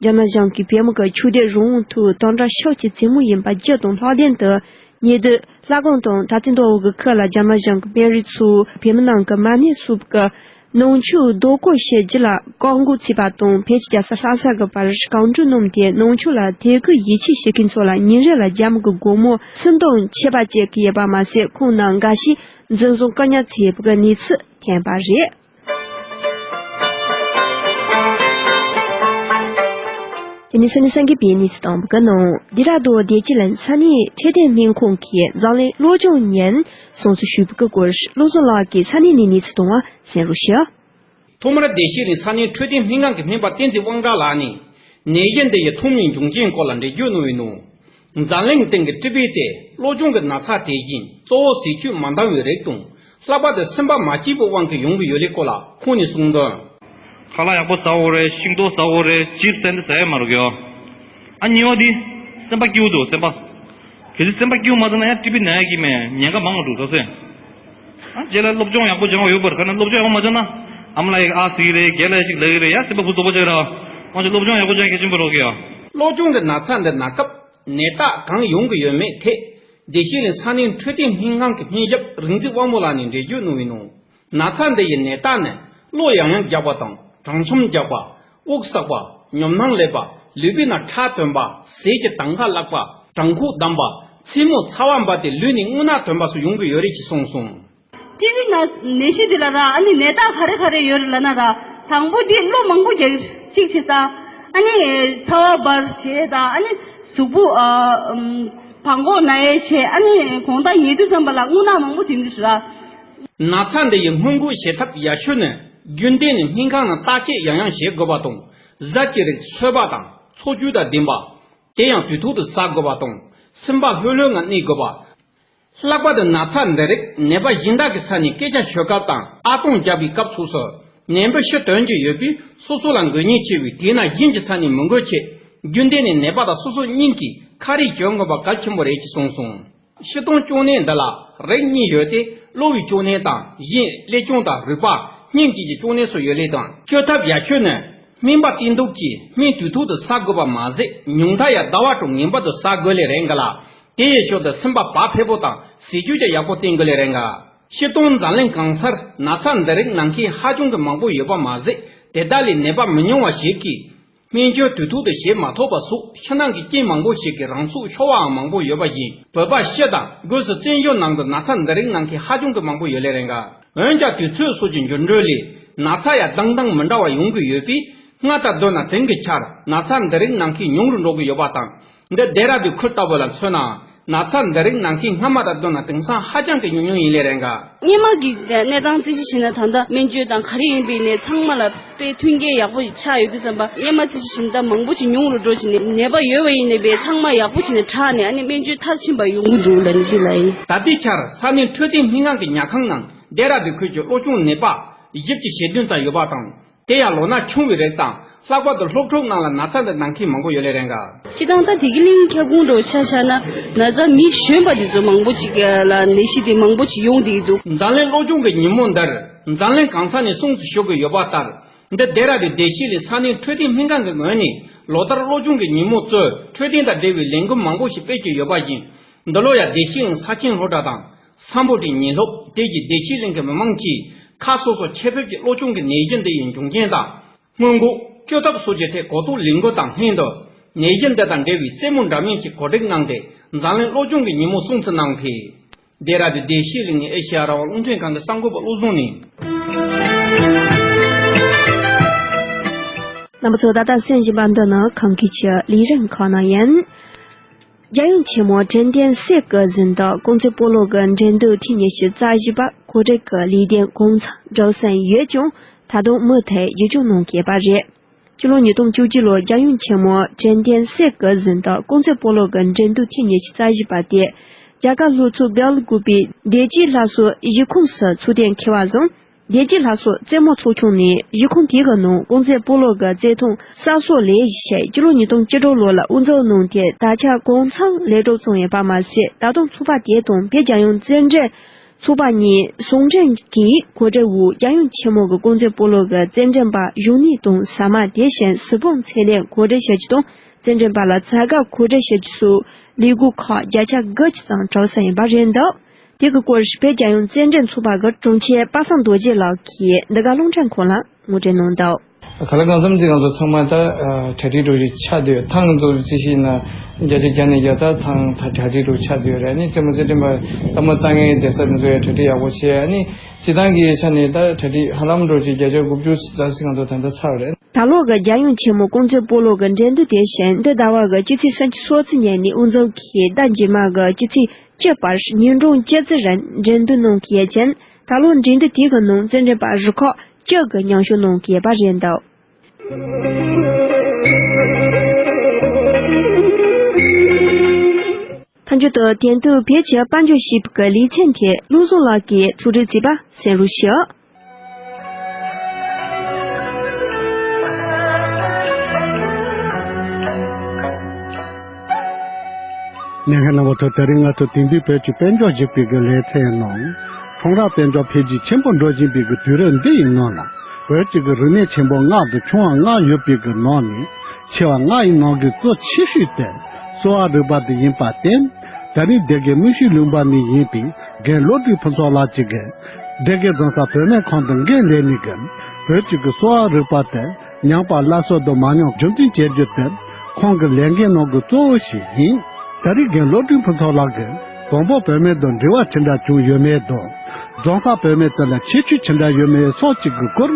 རྒྱ་ནག་གཞུང་གིས་བོད་མི་གི་ཆོས་དད་རང་དབང་ཐོག་དམ་དྲག་ཤུགས་ཆེ་བྱེད་མུས་ཡིན་པ་བརྗོད་དང་ལྷག་དོན་དུ། ཉེ་དུས་ལྷ་ཁང་དང་དར་རྩེ་མདོ་དབུས་ཀྱི་ཁུལ་ལ་རྒྱ་ནག་གཞུང་གི་དཔོན་རིགས་ཚོས་བོད་མི་རྣམས་ཀྱི་མ་ཎི་སོགས་ཀྱི་ནང་མཆོད་རྡོ་བརྐོས་བྱེད་རྒྱུ་ལ་བཀག་འགོག་བྱས་པ་དང་། བོད་ཀྱི་རྒྱལ་ས་ལྷ་ས་གི་བར་གང་དྲུག་གནང་སྟེ། ནང་མཆོད་ལ་དད་གུས་ཡིད་ཆེས་བྱེད་མཁན་ཚོ་ལ་ཉིན་རེ་ལ་རྒྱ་མི་གི་སྒོར་མོ་སུམ་སྟོང་ཆད་པ་བཅད་ཀྱི་ཡོད་པ་མ་ཟད། ཁོང་རྣམས་འགའ་ཤས་འཛིན་བཟུང་བཀག་ཉར་བྱས་པའི་གནས་ཚུལ་ཐོན་པ་རེད། དེ་ནས་ས་གནས་སངས་རྒྱས་པའི་གནས་ཚུལ་དང་པོ་གི་ནང་། ལྡི་ར་ལྡོན་བདེ་སྐྱིད་གླིང་ས་གནས་འཕྲོད་བསྟེན་སྨན་ཁང་གིས་འཛམ་གླིང་གློ་གཅོང་ཉིན་སྲུང་བརྩི་ཞུས་པའི་སྐོར། བློ་བཟང་ལགས་ཀྱིས་ས་གནས་ནས་གནས་ཚུལ་བཏང་བ་གསན་རོགས་ཞུ། ཐོག་མར་བདེ་སྐྱིད་གླིང་ས་གནས་འཕྲོད་བསྟེན་སྨན་ཁང་གི་སྨན་པ་བསྟན་འཛིན་དབང་གྲགས་ལགས་ནས། ནད་གཞི་འདི་ཡི་ཐོག་མའི་འབྱུང་རྐྱེན་སྐོར་ལ་འགྲེལ་བརྗོད་གནང་བའི་ནང་། འཛམ་གླིང་སྟེང་གི་ཊི་བི་དེ་གློ་གཅོང་གི་ན་ཚ་དེ་བཞིན་གཙོ་བོ་ཟས་བཅུད་མ་འདང་བའི་རིགས་དང་། ལྷག་པར་དུ་སེམས་པ་མ་སྐྱིད་པའི་དབང་གིས་ཡོང་གི་ཡོད་ལེ་སྐོར་ལ་ཁོང་ནས་གསུངས་དོན། ཁ་ལག་ཡག་པོ་ཟ་དགོས་རེད། ཤིང་ཏོག་ཟ་དགོས་རེད། ཅིབ་ཟེར་འདི་ཟ་ཡ་མ་རུག་ཡོ། ཨ་གཉིས་པ་འདི། སེམས་པ་སྐྱིད་པོ་འདུག་སེམས་པ། གལ་སྲིད་སེམས་པ་སྐྱིད་པོ་མ་ཚང་ན་ཡང་ཊི་བི་ན་ཡ་གི་མེད་ཉེན་ཁ་མང་བ་འདུག་ཟ་སེ། ཨ་རྗེས་ལ་སློབ་སྦྱོང་ཡག་པོ་སྦྱང་བ་ཡོད་པར་ག་ན་སློབ་སྦྱོང་ཡག་པོ་མ་སྦྱང་ན། ཨ་མ་ལགས་ཡིག་ཨ་ཟིག་རེད། རྒན་ལགས་ཡིག་ལགས་རེད། ཡ་སེམས་པ་བུ་དོག་པོ་ཆགས་ར། ང་ཚོ་སློབ་སྦྱོང་ཡག་པོ་སྦྱང་གལ་ཆེན་པོ་རོགས་གི་ཡ། གློ་གཅོང་གི་ན་ཚ་འདི་ན་སྐབས་ནད་རྟགས་གང་ཡོང་གི་ཡོད་མེད་ཐད། བདེ་སྐྱིད་གླིང་ས་གནས་འཕྲོད་བསྟེན་སྨན་ཁང་གི་སྨན་ཞབས་རིག་འཛིན་དབང་མོ་ལགས་ནས་འགྲེལ་བརྗོད་གནང་བའི་ནང་། ན་ཚ་འདི་ཡི་ནད་རྟགས་ནི་གློ་ཡང་ཡང་རྒྱག་པ་དང་། གྲང་ཆམ་རྒྱག་པ། དབུགས་བསགས་པ། ཉམས་སྣང་སླེབས་པ། ལུས་པོའི་ནང་ཁྲག་ཐོན་པ། ཟས་ཀྱི་དང་ག་བརླག་པ། བྲང་ཁོག་བསྡམས་པ། མཚན་མོ་ཚ་བ་འབར་ཏེ་ལུས་ནས་རྔུལ་ནག་ཐོན་པ་སོགས་ཡོང་གི་ཡོད་རེད་ཅེས་གསུངས་སོང་། ཊི་བི་ན་ནད་གཞི་འདི་ལ་ར་ཨ་ནི་ནད་རྟགས་ག་རེ་ག་རེ་ཡོད་རེད་ལབ་ན་ར། དང་པོ་འདི་གློ་མང་པོ་རྒྱག་གཅིག་བྱེད་ས། ཨ་ནི་ཚ་བ་འབར་བྱེད་དང་། ཨ་ནི་གཟུགས་པོ་ཨ་བྲང་ཁོག་ན་ཡས་བྱེད། ཨ་ནི་དགོང་དག་ཉལ་དུས་ཙམ་པ་ལ་རྔུལ་ནག་མང་པོ་ཐོན་གྱི་རེད་ར། ན་ཚ་འདི་ཡི་སྔོན་འགོག་བྱེད་ཐབས་ཡག་ཤོས་ནི་རྒྱུན་གཏན་ནས་སྨན་ཁང་ནང་བརྟག་དཔྱད་ཡང་ཡང་བྱེད་དགོས་པ་དང་། ཟས་ཀྱི་རིགས་འཚོས་པ་དང་འཚོ་བཅུད་དང་ལྡན་པ། དེ་ཡང་དུས་ཐོག་ཏུ་ཟ་དགོས་པ་དང་། སེམས་པ་ལྷོད་ལྷོད་ངང་གནས་དགོས་པ། ལྷག་པར་དུ་ན་ཚ་འདི་རིགས་ནད་པ་གཞན་དག་གི་ས་ནས་སྐད་ཆ་ཤོད་སྐབས་དང་ཨ་སྟོང་རྒྱག་པའི་སྐབས་སོགས་སུ་ནད་འབུ་ཤི་དོན་གྱི་ཡོད་པས། སོ་སོ་ལ་འགོས་ཉེན་ཆེ་བས། དེས་ན་གཞན་གྱི་ས་ནས་མི་འགོས་ཆེད། རྒྱུན་གཏན་ནས་ནད་པ་དང་སོ་སོ་གཉིས་ཀྱིས་ཁ་རས་གྱོན་དགོས་པ་གལ་ཆེན་པོ་རེད་ཅེས་གསུངས་སོང་། སྤྱིར་བཏང་གཅོང་ནད་འདི་ལ་རིགས་གཉིས་ཡོད་དེ། གློ་བའི་གཅོང་ནད་དང་། གཞན་ཀླད་གཅོང་དང་རུས་པ། སྙིང་བཅས་ཀྱི་གཅོང་ནད་སོགས་ཡོད་ལེ་དང་། བཅོས་ཐབས་ཡག་ཤོས་ནི་སྨན་པ་བསྟེན་ཐུབ་ཀྱིས་སྨན་དུས་ཐོག་ཏུ་ཟ་དགོས་པ་མ་ཟད། ཉུང་མཐའ་ཡང་ཟླ་བ་དྲུག་ངེས་པར་དུ་ཟ་དགོས་ལེ་རེད་འགའ་ལ། དེ་ཡི་ཞོར་དུ་སེམས་པ་བག་ཕེབས་པོ་དང་ཟས་བཅུད་ཀྱང་ཡག་པོ་བསྟེན་དགོས་ལེ་རེད་འགའ། སྤྱིར་བཏང་འཛམ་གླིང་གང་སར་ན་ཚ་འདི་རིགས་ནང་མཁན་ཧ་ཅང་གི་མང་པོ་ཡོད་པ་མ་ཟད། དེ་དག་ལས་ནད་པ་མི་ཉུང་བ་ཞིག་གིས་སྨན་བཅོས་དུས་ཐོག་ཏུ་བྱེད་མ་ཐུབ་པ་སོགས་ཕྱི་ནང་གི་རྐྱེན་མང་པོ་ཞིག་གིས་རང་སྲོག་ཤོར་བའང་མང་པོ་ཡོད་པ་བཞིན། བོད་པ་སྤྱི་དང་སྒོས་སུ་བཙན་བྱོལ་ནང་གི་ན་ཚ་འདི་རིགས་ནང་མཁན་ཧ་ཅང་གི་མང་པོ་ཡོད་ལེ་རེད་འགའ། འོན་ཀྱང་དུས་ཚོད་སོགས་ཀྱི་འགྱུར་འགྲོས་ལས་ན་ཚ་ཡང་ལྡང་ལྡང་མི་འདྲ་བ་ཡོང་གི་ཡོད་པས། སྔ་ལྟར་སྡོད་ན་དེང་གི་ཆར་ན་ཚ་འདི་རིགས་ནང་མཁན་ཉུང་རུ་འགྲོ་གི་ཡོད་པ་དང་། འདི་ལྡེ་ར་ལྡུན་ཁུལ་ལྟ་བུ་ལ་མཚོན་ན། ན་ཚ་འདི་རིགས་ནང་མཁན་སྔ་མ་དང་བསྡུར་ན་དེང་སང་ཧ་ཅང་གི་ཉུང་ཉུང་ཡིན་ལེ་རེད་འགའ། སྔོན་མ་གི་གནས་སྟངས་རྩིས་ཞིབ་བྱས་ན། ད་ལྟ་སྨན་བཅོས་དང་ག་རེ་ཡིན་པའི་ནས་ཚང་མ་ལ་དཔེ་མཐུན་རྐྱེན་ཡག་པོ་ཆགས་ཡོད་དུས་ཙམ་པ། སྔོན་མ་རྩིས་ཞིབ་བྱས་ན་ད་མང་པོ་ཞིག་ཉུང་རུ་འགྲོ་བྱས་ནས། ནད་པ་ཡོད་པ་ཡིན་ནའི་པས་ཚང་མ་ཡག་པོ་བྱས་ནས་དྲག་ནས། ཨ་ནི་སྨན་བཅོས་མཐར་ཕྱིན་པ་ཡོང་གི་འདུག་ལབ་ནས་ཞུ་ལ་ཡིན། ད་ལྟའི་ཆར་ས་གནས་འཕྲོད་བསྟེན་སྨན་ཁང་གི་ཉལ་ཁང་ནང་ལྡེ་ར་ལྡུན་ཁུལ་གྱི་གློ་གཅོང་ནད་པ་བཞི་བཅུ་ཞེ་བདུན་ཙམ་ཡོད་པ་དང་། དེ་ཡང་ལོ་ན་ཆུང་བའི་རིགས་དང་། ལྷག་པར་དུ་སློབ་ཕྲུག་རྣམས་ལ་ན་ཚ་འདི་ན་མཁན་མང་པོ་ཡོད་ལེ་རེད་འགའ། སྤྱིར་བཏང་ད་བདེ་སྐྱིད་གླིང་ཁྱབ་ཁོངས་འདྲ་བོ་ཆ་བཞག་ན། ན་ཚ་མི་གཞོན་པ་དེ་ཚོ་མང་པོ་ཅིག་ལ་ནད་གཞི་དེ་མང་པོ་ཅིག་ཡོང་བསྡད་ཀྱི་འདུག་འཛམ་གླིང་གློ་གཅོང་གི་ཉིན་མོ་འདིར་འཛམ་གླིང་གང་ས་ནས་སྲུང་བརྩི་ཞུ་གི་ཡོད་པ་ལྟར། འདི་ལྡེ་ར་ལྡུན་བདེ་སྐྱིད་གླིང་ས་གནས་འཕྲོད་བསྟེན་སྨན་ཁང་གི་ངོས་ནས་ལོ་ལྟར་གློ་གཅོང་གི་ཉིན་མོ་གཙོས་འཕྲོད་བསྟེན་དང་འབྲེལ་བའི་ལས་འགུལ་མང་པོ་ཞིག་སྤེལ་གྱི་ཡོད་པ་བཞིན། འདི་ལོ་ཡང་བདེ་སྐྱིད་གླིང་ས་ཆེན་སློབ་གྲྭ་དང་། སམ་བྷོ་ཊའི་ཉིན་སློབ། དེ་བཞིན་བདེ་སྐྱིད་གླིང་གི་མི་མང་གིས་ཁ་སོ་སོར་ཆེད་ཕེབས་ཀྱིས་གློ་གཅོང་གི་ནད་གཞི་འདི་ཡི་འབྱུང་རྐྱེན་དང་། སྔོན་འགོག། བཅོས་ཐབས་སོགས་ཀྱི་ཐད་གོ་རྟོགས་ལས་འགུལ་དང་ལྷན་དུ། ནད་གཞི་འདི་དང་འབྲེལ་བའི་རྩེད་མོ་འདྲ་མིན་ཞིག་གོ་སྒྲིག་གནང་སྟེ། འཛམ་གླིང་གློ་གཅོང་གི་ཉིན་མོ་སྲུང་བརྩི་གནང་ཕེབས། ལྡེ་ར་ལྡུན་བདེ་སྐྱིད་གླིང་ནས་ཨེ་ཤེ་ཡ་རང་དབང་རླུང་འཕྲིན་ཁང་གི་གསར་འགོད་པ་བློ་བཟང་ནས། རྣམ་པ་ཚོ་ད་ལྟ་གསན་བཞིན་པ་འདི་ནི་ཁམས་སྐད་ཀྱི་ལས་རིམ་ཁག་ནང་ཡིན། རྒྱལ་ཡུམ་ཆེན་མོ་དྲན་རྟེན་གསེར་གྱི་གཟེངས་རྟགས་ཀོང་ཙེ་སྤོ་ལོ་གི་འགྲན་བསྡུར་ཐེངས་ཉི་ཤུ་རྩ་བཞི་པ་གོ་སྒྲིག་གི་ལས་དོན་གོང་ཚང་འགྲོ་བཞིན་ཡོད་ཀྱང་། ད་དུང་མུ་མཐུད་རྒྱུན་སྐྱོང་གནང་གི་ཡོད་པ་རེད། སྤྱི་ལོ་ཉིས་སྟོང་བཅུ་གཅིག་ལོར་རྒྱལ་ཡུམ་ཆེན་མོ་དྲན་རྟེན་གསེར་གྱི་གཟེངས་རྟགས་ཀོང་ཙེ་སྤོ་ལོ་གི་འགྲན་བསྡུར་ཐེངས་ཉི་ཤུ་རྩ་བཞི་པ་དེ། རྒྱ་གར་ལྷོ་ཕྱོགས་སྦེལ་ཀོབ་པའི་བདེ་སྐྱིད་ལྷ་གསོལ་གཞིས་ཁོངས་སུ་ཚུགས་གཏན་འཁེལ་བ་བཟུང་། བདེ་སྐྱིད་ལྷ་གསོལ་རྩེད་མོ་ཚོགས་ཆུང་ནས་གཞིས་ཁོངས་དེ་གི་ནང་ཀོང་ཙེ་སྤོ་ལོ་གི་རྩེད་ཐང་གསར་བཟོ་ལས་གཞི་བྱས། སྤྱི་ལོ་ཉིས་སྟོང་བཅུ་དྲུག་ལོ་ལ་དབུ་འཛུགས་གནང་སྟེ། ད་ཆ་གོང་ཚང་ལས་གྲུབ་ཚང་ཡོད་པ་མ་ཟད། ད་དུང་ཚོགས་པ་དེ་དང་བོད་རྒྱལ་ཡོངས་རྩེད་འགྲན་ཚོགས་པ་གཉིས་ཟུང་འབྲེལ་གྱིས་གོ་སྒྲིག་འོག་རྒྱལ་ཡུམ་ཆེན་མོ་གི་ཀོང་ཙེ་སྤོ་ལོ་གི་རྩེད་འགྲན་པ་གཞོན་ནུ་དང་ཟ་མ། དེ་བཞིན་གཟིགས་སྤོབས་འཚེ་ལེན་གོ་སྒྲིག་བྱ་རྒྱུ་དང་། རྩེད་འགྲན་པ་ལ་བྱ་དགའ་གོ་སྒྲིག་བྱ་རྒྱུ་སོགས་ལས་འགུལ་ཁག་བརྒྱ་ཆ་དགུ་ཅུ་ཙམ་གྲབས་ས་ཡིན་པ་རེད་འདུག་དེ་གི་སྐོར་བོད་རྒྱལ་ཡོངས་རྩེད་འགྲན་ཚོགས་པ་གི་དྲུང་ཆེ་པ་སངས་རྡོ་རྗེ་ལགས་ཀྱིས་འདི་ག་རླུང་འཕྲིན་ཁང་ལ་ངོ་སྤྲོད་གནང་འདུག་ག་ལ་གང་འཚམ་ཅིག་ང་ཚོ་ཚང་མ་ད་གྲ་སྒྲིག་འགྲོ་རྒྱུ་ཆགས་བསྡད་ཡོད། ཐང་ཚོ་རྩིས་ཤིག་ན་བརྒྱ་ཆ་བརྒྱ་ནས་བརྒྱ་ད་ཐང་ད་གྲ་སྒྲིག་འགྲོ་ཆགས་བསྡད་ཡོད་རེད། ཨ་ནི་རྩེད་མོ་རྩེད་འགྲན་པ་ལྟད་མོ་ལྟ་མཁན་བསྡད་ས་དེ་ཚོ་ཡང་གྲ་སྒྲིག་ཡག་པོ་བྱས། ཨ་ནི་སྤྱི་བཏང་གི་ཆ་ནས་ད་གྲ་སྒྲིག་ཧ་ལམ་འགྲོ་རྒྱུ་བརྒྱ་ཆ་དགུ་བཅུ་ཙམ་ཞིག་ང་ཚོ་ད་ལྟ་ཚར་བ་རེད། ད་ལོ་གི་རྒྱལ་ཡུམ་ཆེན་མོ་ཀོང་ཙེ་སྤོ་ལོ་གི་འགྲན་བསྡུར་དེ་བཞིན་འདི་ཟླ་བ་གི་སྤྱི་ཚེས་སུམ་ཅུ་སོ་གཅིག་ཉིན་ནས་དབུ་འཛུགས་ཀྱིས་ཟླ་རྗེས་མ་གི་སྤྱི་ཚེས་བཅུ་བར་ཉིན་གྲངས་བཅུ་ཙམ་རིང་འགྲན་བསྡུར་གནང་གི་ཡོད་ཅིང་། ད་ལོ་འགྲན་བསྡུར་དེ་གི་ནང་རྩེད་འགྲན་པ་རུ་ཁག་བཅུ་གིས་མཉམ་ཞུགས་གནང་གི་ཡོད་པ་རེད་འདུག་མཇུག་ཏུ་དེང་དུས་བོད་ཀྱི་དཔལ་འབྱོར་ཞེས་པའི་ལེ་ཚན་དེ་བློ་བཟང་ལགས་ཀྱིས་ཕྱོགས་སྒྲིག་བྱས་པ་གསན་རོགས་ཞུ། ཉན་མཁན་རྣམ་པ་ཚོ། དེ་རིང་ང་ཚོ་དེང་དུས་བོད་ཀྱི་དཔལ་འབྱོར་ཞེས་པའི་ལེ་ཚན་ནང་། ཁྲོམ་ར་དཔལ་འབྱོར་འཕེལ་རྒྱས་ཆེན་པོ་འགྲོ་བཞིན་པའི་དུས་རབས་འདི་ཡི་ནང་ལ། བོད་ཀྱི་རིག་གནས་ཆེན་པོ་ལྔ་དང་ཆུང་བ་ལྔ་ཡོད་པའི་ནང་ནས། ཆེ་བ་ལྔ་ཡི་ནང་གི་གཙོ་ཆེ་ཤོས་དེ་གསོ་བ་རིག་པ་དེ་ཡིན་པར་བརྟེན། ད་རིང་སྡེ་དགེ་མིག་ཤེལ་ལུང་པ་ནས་ཡིན་པའི་རྒན་བློ་གྲོས་ཕུན་ཚོགས་ལགས་ཀྱིས། སྡེ་དགེ་རྫོང་གསར་བུད་མེད་ཁང་དུ་འགན་ལེན་ནས། བོད་ཀྱི་གསོ་བ་རིག་པ་དེ་ཉམས་པ་སླར་གསོ་དང་མ་ཉམས་རྒྱུན་འཛིན་བྱེད་རྒྱུ་དེ་ཁོང་གི་ལས་འགན་ནང་གི་གཙོ་བོ་ཞིག་ཡིན། ད་རེས་རྒན་བློ་གྲོས་ཕུན་ཚོགས་ལགས་ཀྱིས་དང་པོ་བུད་མེད་དང་འབྲེལ་བ་ཅི་འདྲ་བྱུང་ཡོད་མེད་དང་། རྫོང་གསར་བུད་མེད་དེ་ལ་ཁྱད་ཆོས་ཅི་འདྲ་ཡོད་མེད་སོགས་ཀྱི་སྐོར།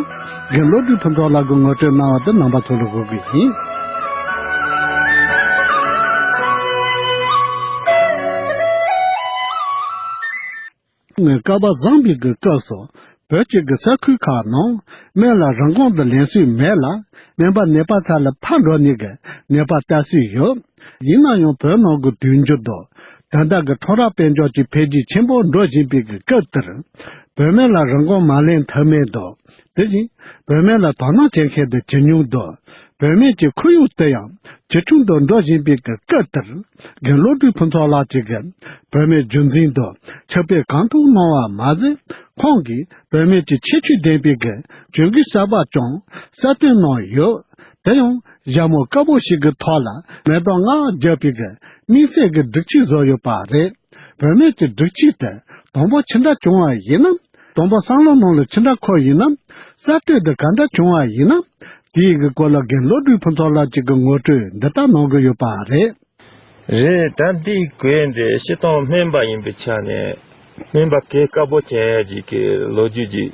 རྒན་བློ་གྲོས་ཕུན་ཚོགས་ལགས་ཀྱིས་ངོ་སྤྲོད་གནང་བ་དེ་རྣམ་པ་ཚོ་ལ་གོ་གི་ཡིན། ནས་སྐལ་པ་བཟང་པའི་གི་སྐབས་སུ། བོད་ཀྱི་གི་ས་ཁུལ་ཁག་ནང་སྨན་ལ་རིན་གོང་དུ་ལེན་སྲོལ་མེད་ལ། སྨན་པ་ནད་པ་ཚ་ལ་ཕར་འགྲོ་ནས་གི་ནད་པ་ལྟ་སྲོལ་ཡོད། ཡིན་ན་ཡང་བོད་ནང་གི་དུས་འགྱུར་དང་། ད་ལྟ་གི་ཁྲོམ་ར་དཔལ་འབྱོར་གྱི་འཕེལ་རྒྱས་ཆེན་པོ་འགྲོ་བཞིན་པའི་གི་སྐབས་དེར། བོད་སྨན་ལ་རིན་གོང་མ་ལེན་ཐབས་མེད་དང་། དེ་བཞིན་བོད་སྨན་ལ་དོ་སྣང་བྱེད་མཁན་དེ་ཇེ་ཉུང་དུ། བོད་སྨན་གྱི་ཁོར་ཡུག་དེ་ཡང་ཇེ་ཆུང་དུ་འགྲོ་བཞིན་པའི་གི་སྐབས་དེར། རྒན་བློ་གྲོས་ཕུན་ཚོགས་ལགས་ཀྱིས་གི་བོད་སྨན་རྒྱུན་འཛིན་དང་ཕྱག་དཔེ་གང་ཐུབ་གནང་བ་མ་ཟད། ཁོང་གིས་བོད་སྨན་གྱི་ཁྱད་ཆོས་ལྡན་པའི་གི་ཇུས་འགོད་གསར་པ་ཀྱང་གསར་བཏོན་གནང་ཡོད། དེ་ཡང་ཞྭ་མོ་དཀར་པོ་ཞིག་གི་ཐོག་ལ་མེ་ཏོག་ལྔ་བརྒྱབ་པའི་གི་དམིགས་བསལ་གྱི་སྒྲིག་ཆས་བཟོས་ཡོད་པ་རེད། བུད་མེད་ཀྱི་སྒྲིག་ཆས་དེ་དང་པོ་ཅི་འདྲ་བྱུང་བ་ཡིན་ན། དང་པོ་བསམ་བློ་ནང་ལ་ཅི་འདྲ་འཁོར་ཡིན་ན། གསར་གཏོད་དེ་ག་འདྲ་བྱུང་བ་ཡིན་ན། དེའི་གི་སྐོར་ལ་རྒན་བློ་གྲོས་ཕུན་ཚོགས་ལགས་ཀྱིས་གི་ངོ་སྤྲོད་འདི་ལྟར་གནང་གི་ཡོད་པ་རེད། རེད། ད་འདིའི་གོས་འདི་སྤྱིར་བཏང་སྨན་པ་ཡིན་པའི་ཆ་ནས་སྨན་པ་གོས་དཀར་པོ་གྱོན་ཡ་ཅིག་གི་ལོ་རྒྱུས་ཅིག་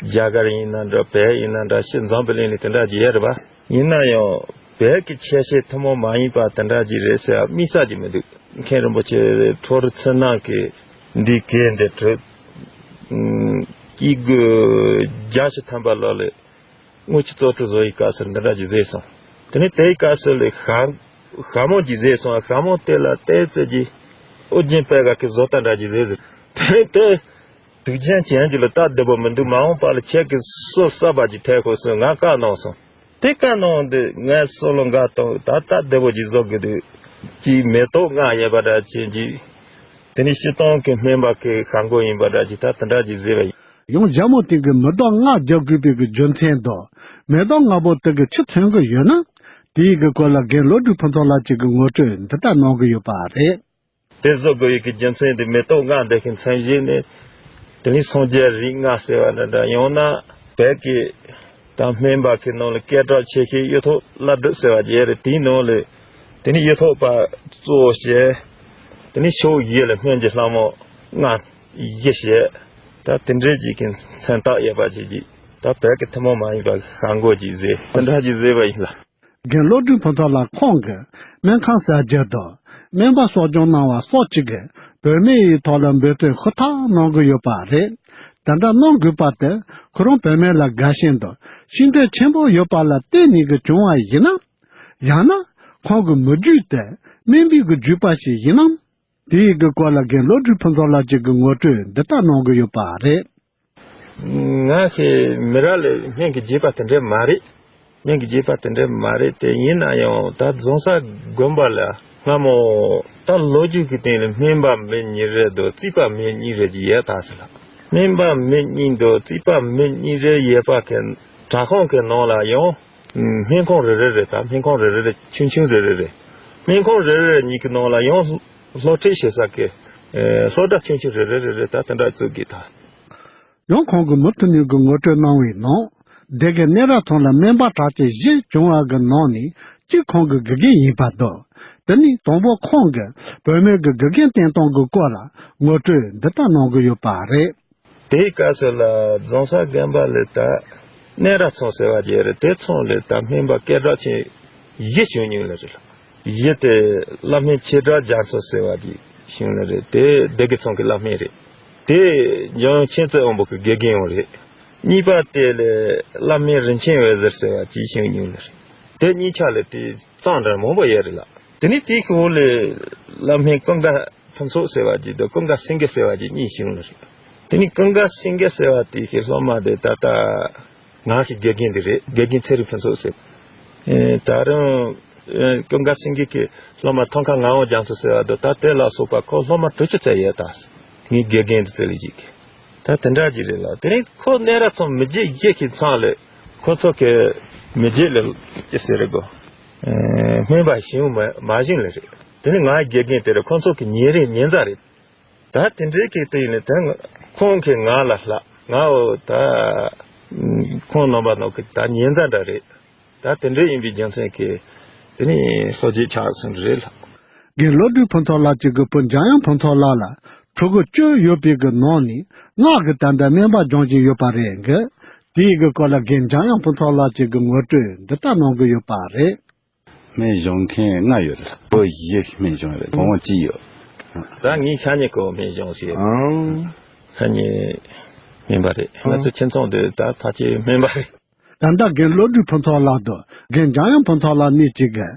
རྒྱ་གར་ཡིན་ན་འདྲ། བལ་ཡིན་ན་འདྲ། ཕྱི་འཛམ་བུ་གླིང་ནས་དེ་འདྲ་ཅིག་ཡོད་རེད་པ། ཡིན་ན་ཡང་བོད་ཀྱི་ཆ་ཤས་ཐུན་མོང་མ་ཡིན་པ་དེ་འདྲ་ཅིག་རེད་ཟེར་དམིགས་བསལ་ཅིག་མི་འདུག་མཁན་རིན་པོ་ཆེ་ཁྲོ་རུ་ཚུལ་སྣང་གིས་འདིའི་གོས་འདི་གྲུབ། ཨུམ། སྐྱེ་དགུ་བརྒྱད་ཅུ་ཐམ་པ་ལོ་ལ་དངུལ་ཆུ་བཙོ་བཀྲུ་བཟོ་ཡི་སྐབས་སུ་འདི་འདྲ་ཅིག་བཟོས་སོང་། དེ་ནས་དེའི་སྐབས་སུ་ལ་ཞྭ་ཞྭ་མོ་ཅིག་བཟོས་སོང་། ཞྭ་མོ་དེ་ལ་བལྟས་ཚོད་ཀྱིས་ཨོ་རྒྱན་དཔལ་མགོན་གྱི་བཟོ་ལྟ་འདྲ་ཅིག་བཟོས་ཟེར། དེ་ནས་དེ། དུས་ཆེན་ཅན་གྱི་ལ་སྟབས་བདེ་པོ་མི་འདུག་མ་འོངས་པ་ལ་ཁྱེད་ཀྱིས་སོ་གསར་པ་ཅིག་འཐེན་དགོས་ཟེར་ང་བཀའ་གནང་སོང་། དེ་བཀའ་གནང་དུས་ངས་སོ་ལོ་འགའ་བཏང་། ད་སྟབས་བདེ་པོ་ཅིག་བཟོ་དགོས་འདུག་ཅིག་མེ་ཏོག་ལྔ་ཡོད་པ་འདྲ་བྱས་ཅིག་དེ་ནས་སྤྱིར་བཏང་གི་སྨན་པ་གི་ཞྭ་མགོ་ཡིན་པ་འདྲ་ཅིག་ད་དེ་འདྲ་ཅིག་བཟོས་པ་ཡིན། ཡང་ཞྭ་མོ་སྟེང་གི་མེ་ཏོག་ལྔ་རྒྱག་དགོས་པའི་གི་རྒྱུ་མཚན་དང་། མེ་ཏོག་ལྔ་པོ་དེ་གི་ཆི་མཚོན་གི་ཡོད་ན། དེའི་གི་སྐོར་ལ་རྒན་བློ་གྲོས་ཕུན་ཚོགས་ལགས་ཀྱིས་གི་ངོ་སྤྲོད་འདི་ལྟར་གནང་གི་ཡོད་པ་རེད། དེ་བཟོ་དགོས་ཡི་གི་རྒྱུ་མཚན་དེ་མེ་ཏོག་ལྔ་འདི་གི་མཚན་གཞི་ནི། དེ་ནི་སངས་རྒྱས་རིགས་ལྔ་ཟེར་བ་འདྲ་འདྲ། ཡང་ན་བོད་ཀྱི་ད་སྨན་པ་གི་ནང་ལ་སྐད་གྲགས་ཆེ་ཤོས་གཡུ་ཐོག་བླ་བདུད་ཟེར་བ་ཅིག་ཡོད་རེད། དེའི་ནང་ལ་དེ་ནི་གཡུ་ཐོག་པ་གཙོ་བོ་བྱས། དེ་ནི་ཕྱོགས་བཞི་ལ་སྨན་གྱི་ལྷ་མོ་ལྔ་བཞི་བྱས། ད་དེ་འདྲའི་ཅིག་གི་མཚན་རྟགས་ཡོད་པ་ཅིག་ཅིག་ད་བོད་ཀྱི་ཐུན་མོང་མ་ཡིན་པ་ཞྭ་མགོ་ཅིག་བཟོས། དེ་འདྲ་ཅིག་བཟོས་པ་ཡིན་ལ། རྒན་བློ་གྲོས་ཕུན་ཚོགས་ལགས་ཁོང་གིས་སྨན་ཁང་གསར་རྒྱག་དང་སྨན་པ་གསོ་སྐྱོང་གནང་བ་སོགས་ཀྱི་གི་བོད་སྨན་ཡི་ཐོག་ལ་འབད་བརྩོན་ཧུར་ཐག་གནང་གི་ཡོད་པ་རེད། དེ་འདྲ་གནང་དགོས་པ་དེ་ཁོ་རང་བོད་སྨན་ལ་དགའ་ཞེན་དང་ཤེས་འདོད་ཆེན་པོ་ཡོད་པ་ལ་བརྟེན་ནས་གི་བྱུང་བ་ཡིན་ནམ། ཡང་ན་ཁོང་གི་མི་རྒྱུད་དེ་སྨན་པའི་གི་རྒྱུད་པ་ཞིག་ཡིན་ནམ། དེའི་གི་སྐོར་ལ་རྒན་བློ་གྲོས་ཕུན་ཚོགས་ལགས་ཀྱིས་གི་ངོ་སྤྲོད་འདི་ལྟར་གནང་གི་ཡོད་པ་རེད། ང་ཞེས་མི་རབས་ལ་སྨན་གྱི་རྒྱུད་པ་དེ་འདྲ་མ་རེད། སྨན་གྱི་རྒྱུད་པ་དེ་འདྲ་མ་རེད། དེ་ཡིན་ན་ཡང་ད་རྫོང་གསར་དགོན་པ་ལ་སྔ་མོ་ད་ལོ་རྒྱུས་ཀྱི་སྟེང་ལ་སྨན་པ་མི་གཉིས་རེ་དང་རྩིས་པ་མི་གཉིས་རེ་ཅིག་ཡོད་ད་ཟེར་ལ། སྨན་པ་མི་གཉིས་དང་རྩིས་པ་མི་གཉིས་རེ་ཡོད་པ་གི་དྲ་ཁང་གི་ནང་ལ་ཡང་སྨན་ཁང་རེ་རེ་རེ་ད་སྨན་ཁང་རེ་རེ་རེ་ཆུང་ཆུང་རེ་རེ་རེ། སྨན་ཁང་རེ་རེ་གཉིས་ཀྱི་ནང་ལ་ཡང་སློབ་ཁྲིད་བྱེད་ས་གི་སློབ་གྲྭ་ཆུང་ཆུང་རེ་རེ་རེ་རེ་ད་དེ་འདྲ་བཙུགས་དགོས་ད། ཡང་ཁོང་གིས་མུ་མཐུད་ནས་གི་ངོ་སྤྲོད་གནང་བའི་ནང་། སྡེ་དགེ་གནས་ར་ཚང་ལ་སྨན་པ་གྲགས་ཅན་བཞི་བྱུང་བ་གི་ནང་ནས་གཅིག་ཁོང་གི་དགེ་རྒན་ཡིན་པ་དང་། དེ་ནས་དང་པོ་ཁོང་གིས་བོད་སྨན་གྱི་དགེ་རྒན་བསྟེན་སྟངས་ཀྱི་སྐོར་ལ་ངོ་སྤྲོད་འདི་ལྟར་གནང་གི་ཡོད་པ་རེད། དེའི་སྐབས་སུ་ལ་རྫོང་གསར་དགོན་པ་ལ་ད་གནས་ར་ཚང་ཟེར་བ་ཅིག་རེད། དེ་ཚང་ལ་ད་སྨན་པ་སྐད་གྲགས་ཅན་བཞི་བྱུང་མྱོང་ལ་རེད། བཞི་དེ་བླ་སྨན་ཆོས་གྲགས་རྒྱ་མཚོ་ཟེར་བ་ཅིག་བྱུང་ལ་རེད། དེ་སྡེ་དགེ་ཚང་གི་བླ་སྨན་རེད། དེ་འཇམ་དབྱངས་མཁྱེན་བརྩེ་དབང་པོ་གི་དགེ་རྒན་ཡང་རེད། གཉིས་པ་དེ་ལ་བླ་སྨན་རིན་ཆེན་འོད་ཟེར་ཟེར་བ་ཅིག་བྱུང་མྱོང་ལ་རེད། དེ་གཉིས་ཆ་ལ་དེ་གཙང་སྦྲ་མང་པོ་ཡོད་རེད་ལ། དེ་ནས་དེའི་འོག་ལ་ བླ་སྨན་ཀུན་དགའ་ཕུན་ཚོགས་ཟེར་བ་ཅིག་དང་ཀུན་དགའ་སེང་གེ་ཟེར་བ་ཅིག་གཉིས་བྱུང་ལ་རེད། དེ་ནི་ཀུན་དགའ་སེང་གེ་ཟེར་བ་དེ་གི་སློབ་མ་དེ་ད་ལྟ་ང་གི་དགེ་རྒན་དེ་རེད། དགེ་རྒན་ཚེ་རིང་ཕུན་ཚོགས་ཟེར། ཨེ་ད་རུང་ཨེ་ཀུན་དགའ་སེང་གེ་གི་སློབ་མ་ཐང་ཁ་ངག་དབང་རྒྱ་མཚོ་ཟེར་བ་དང་ད་དེ་ལ་སོགས་པ་ཁོ་སློབ་མ་དྲུག་ཅུ་ཙམ་ཡོད་ད། ངའི་དགེ་རྒན་དེ་ཚོ་ལ་ཅིག་ད་དེ་འདྲ་ཅིག་རེད་ལ། དེ་རིང་ཁོ་གནས་རབས་ཚང་མི་རྗེ་བཞི་གི་ཚང་ལ་ཁོ་ཚོ་གི་མི་རྗེ་ལ་ཅི་ཟེར་རེད་གོ། ཨེ་སྨན་པ་ཞིག་མ་མ་བཞེངས་ལ་རེད། དེ་ནི་ང་དགེ་རྒན་དེ་རེད། ཁོ་ཚོ་གི་ཉེ་རིང་ཉེ་མཛའ་རེད། ད་དེ་འདྲའི་གི་དེ་ཡིན་ནི་དེ་ཁོང་གིས་ང་ལ་ལྷག་ང་འོ་ད་ཁོང་རྣམ་པ་ནང་གི་ད་ཉེ་མཛའ་འདྲ་རེད། ད་དེ་འདྲ་ཡིན་པའི་རྒྱུ་མཚན་གྱིས་དེ་ནི་ལྷོ་རྗེ་ཆགས་སོང་རེད་ལགས། རྒན་བློ་གྲོས་ཕུན་ཚོགས་ལགས་ཀྱི་གི་སྤུན་འཇམ་དབྱངས་ཕུན་ཚོགས་ལགས་ལ་ཕྲུ་གུ་བཅུ་ཡོད་པའི་གི་ནང་ནས་ལྔ་གི་ད་ལྟ་སྨན་པ་སྦྱོང་བཞིན་ཡོད་པ་རེད་གི། དེའི་གི་སྐོར་ལ་རྒན་འཇམ་དབྱངས་ཕུན་ཚོགས་ལགས་ཀྱི་གི་ངོ་སྤྲོད་འདི་ལྟར་གནང་གི་ཡོད་པ་རེད། སྨན་སྦྱོང་མཁན་ལྔ་ཡོད་རེད། བུ་བཞི་སྨན་སྦྱོང་རེད། བུ་མོ་གཅིག་ཡོད། ད་ངས་ཤ་ཉེ་ཁོ་སྨན་སྦྱོང་ཞིག་ཡོད། ཨང་། ཤ་ཉེ་སྨན་པ་རེད། ང་ཚོ་ཁྱིམ་ཚང་འདི་ད་ཕལ་ཆེར་སྨན་པ་རེད། ད་ལྟ་རྒན་བློ་གྲོས་ཕུན་ཚོགས་ལགས་དང་རྒན་འཇམ་དབྱངས་ཕུན་ཚོགས་ལགས་གཉིས་ཀྱིས་གི་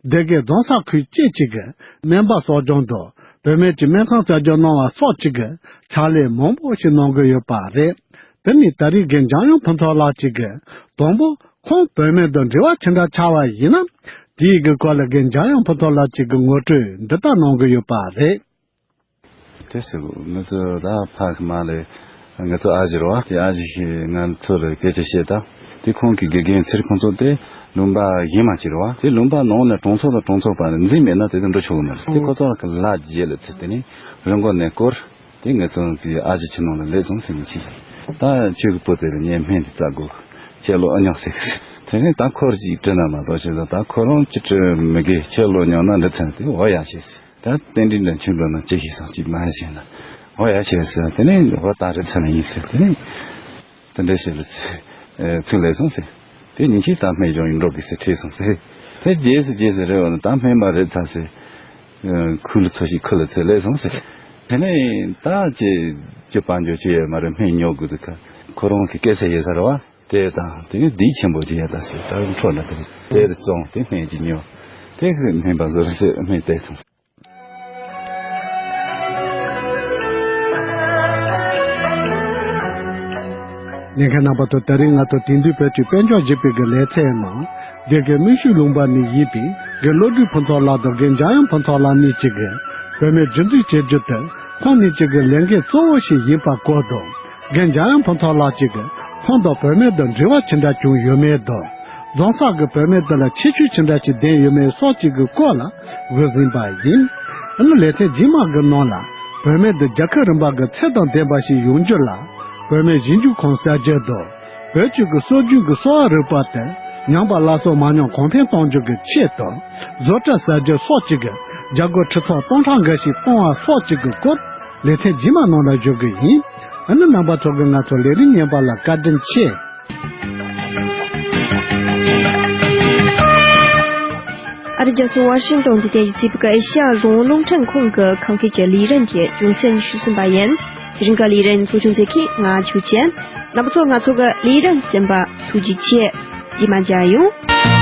སྡེ་དགེ་རྫོང་ས་ཁུལ་བཅས་ཀྱི་གི་སྨན་པ་གསོ་སྦྱོང་དང་བུད་མེད་ཀྱི་སྨན་ཁང་གསར་སྒྱུར་གནང་བ་སོགས་ཀྱི་གི་ཕྱག་ལས་མང་པོ་ཞིག་གནང་གི་ཡོད་པ་རེད། དེ་ནི་ད་རེས་རྒན་འཇམ་དབྱངས་ཕུན་ཚོགས་ལགས་ཀྱིས་གི་དང་པོ་ཁོང་བུད་མེད་དང་འབྲེལ་བ་ཅི་འདྲ་ཆགས་པ་ཡིན་ན། དེའི་གི་སྐོར་ལ་རྒན་འཇམ་དབྱངས་ཕུན་ཚོགས་ལགས་ཀྱིས་གི་ངོ་སྤྲོད་འདི་ལྟར་གནང་གི་ཡོད་པ་རེད། དེ་ཟེར་གོ་ང་ཚོ་ད་ཕ་གི་མ་ལས་ང་ཚོ་ཨ་ཞེ་རེད་བ། དེ་ཨ་ཞེ་ཞིག་ང་ཚོ་ལ་སྐད་ཆ་བཤད་ད། དེ་ཁོང་གི་དགེ་རྒན་ཚེ་རིང་ཕུན་ཚོགས་དེ་ལུང་པ་གཞན་མ་ཅིག་རེད་བ། དེ་ལུང་པ་ནང་ནས་གྲོང་ཚོ་དང་གྲོང་ཚོ་བར་ནས་འཛིང་མེད་ན་དེ་དུ་འགྲོ་ཆོག་གི་མ་རེད། དེ་ཁོ་ཚོ་གི་ལ་རྗེས་ལ་ཚེ་དེ་ནི་རི་མགོ་ནས་སྐོར། དེ་ངེད་ཚོ་གི་ཨ་ཞེ་ཁྱིམ་ནང་ལ་སླེབས་སོང་ཟེར་ནས་ཅི། ད་ཁྱོད་ཀྱི་བུ་དེ་ལ་ངས་སྨན་དེ་བཙལ་དགོས། ཁྱེད་ལོ་ཨ་ཉོག་ཟེར་གི་ཟེར། དེ་ནས་ད་ཁོར་ཅིག་དྲི་ན་མ་གཏོགས་ཞེས་ད་ཁོ་རང་ཅི་དྲི་མི་དགོས། ཁྱེད་ལོ་ཉོག་ན་འདི་ཚན་དེ་འོ་ཡ་ཞེས་ཟེར། ད་རྟེན་འབྲེལ་འདྲ་ཁྱོད་འགྲོ་ན་ཅི་ཞིག་སོང་ཅིག་མ་ཞེས་ན་འོ་ཡ་ཞེས་ཟེར། དེ་ནས་འོ་ད་རི་ཚན་ཡིན་ཟེར། དེ་ནས་དེ་འདྲ་ཞེས་ལ་ཚུལ་ལས་སོང་ཟེར། དེ་ཉིན་ཞིག་ད་སྨན་སྦྱོང་ཡིན་འགྲོ་དགོས་ཟེར་ཁྲིད་སོང་ཟེར། དེ་རྗེས་སུ་རྗེས་སུ་རེ་བ་ན་ད་སྨན་པ་རེད་ཚར་ཟེར། ཁུལ་ཚོ་ཞིག་ཁུལ་ལ་ཚེ་ལས་སོང་ཟེར། དེ་ནས་ད་ཅི་ཅི་དཔལ་འབྱོར་ཅི་ཡོད་མ་རེད། སྨན་ཉོ་དགོས་འདུག་ག་ཁོ་རང་གི་སྐད་ཆ་ཡོད་ས་རེད་བ། དེ་དང་དེ་ནས་སྡིག་ཆེན་པོ་ཅི་ཡོད་ད་ཟེར། ད་འཕྲོ་ན་དེ་དེ་རུ་བཙོང་དེ་སྨན་ཅི་ཉོ། དེ་གི་སྨན་པ་བཟོ་རུ་ཟེར་སྨན་བལྟས་སོང་ཟེར། ཉན་མཁན་རྣམ་པ་ཚོ་ད་རིང་ང་ཚོ་དེང་དུས་བོད་ཀྱི་དཔལ་འབྱོར་ཞེས་པའི་གི་ལེ་ཚན་ནང་སྡེ་དགེ་སྨན་ཤུལ་ལུང་པ་ནས་ཡིན་པའི་རྒན་བློ་གྲོས་ཕུན་ཚོགས་ལགས་དང་རྒན་འཇམ་དབྱངས་ཕུན་ཚོགས་ལགས་གཉིས་ཀྱིས་གི་བུད་མེད་རྒྱུན་འཛིན་བྱེད་རྒྱུ་དེ་ཁོང་གཉིས་ཀྱི་གི་ལས་འགན་གཙོ་བོ་ཞིག་ཡིན་པ་སྐོར་དང་། རྒན་འཇམ་དབྱངས་ཕུན་ཚོགས་ལགས་ཀྱིས་གི་ཁོང་དང་བུད་མེད་དང་འབྲེལ་བ་ཅི་འདྲ་བྱུང་ཡོད་མེད་དང་། རྫོང་སར་གི་བུད་མེད་དེ་ལ་ཁྱད་ཆོས་ཅི་འདྲ་ཞིག་ལྡན་ཡོད་མེད་སོགས་ཀྱི་གི་སྐོར་ལ་འགོད་ཟིན་པ་ཡིན། ཨ་ནི་ལེ་ཚན་རྗེས་མ་གི་ནང་ལ་བུད་མེད་དེ་རྒྱལ་ཁབ་རིམ་པ་གི་ཚད་དང་ལྡན་པ་ཞིག་ཡོང་རྒྱུ་ལ་བུད་མེད་ཞིབ་འཇུག་ཁང་གསར་བརྗེ་དང་། བོད་ཀྱི་གི་སྲོལ་རྒྱུན་གྱི་གསོ་བ་རིག་པ་དེ་ཉམས་པ་སླར་གསོ་མ་ཉམས་གོང་འཕེལ་གཏོང་རྒྱུ་གི་ཆེད་དུ་བཟོ་གྲྭ་གསར་བརྗེ་སོགས་ཀྱི་གི་རྒྱ་སྒོར་ཁྲི་ཚོ་སྟོང་ཕྲག་འགའ་ཞིག་གཏོང་བ་སོགས་ཀྱི་གི་སྐོར་ལེ་ཚན་རྗེས་མ་ནང་ལ་བཞུགས་གི་ཡིན། ཨ་ནི་རྣམ་པ་ཚོ་གི་ང་ཚོ་ལས་རིམ་ཉན་པ་ལ་བཀའ་དྲིན་ཆེ། ཨ་རི་རྒྱལ་ས་ཝ་ཤིང་ཏོན་དུ་རྟེན་གཞི་བྱས་པའི་ཨེ་ཤ་ཡ་རང་དབང་རླུང་འཕྲིན་ཁང་གི་ཁམས་སྐད་ཀྱི་ལས་རིམ་གྱི་རྒྱུན་སྲིང་ཞུས་ཟིན་པ་ཡིན། དེ་རིང་གི་ལས་རིམ་གཙོ་སྐྱོང་མཛད་མཁན་ང་ཆོས་ཅན། རྣམ་པ་ཚོ་ང་ཚོ་གི་ལས་རིམ་གསན་པ་ཐུགས་རྗེ་ཆེ། རྗེས་མ་མཇལ་ཡོང་།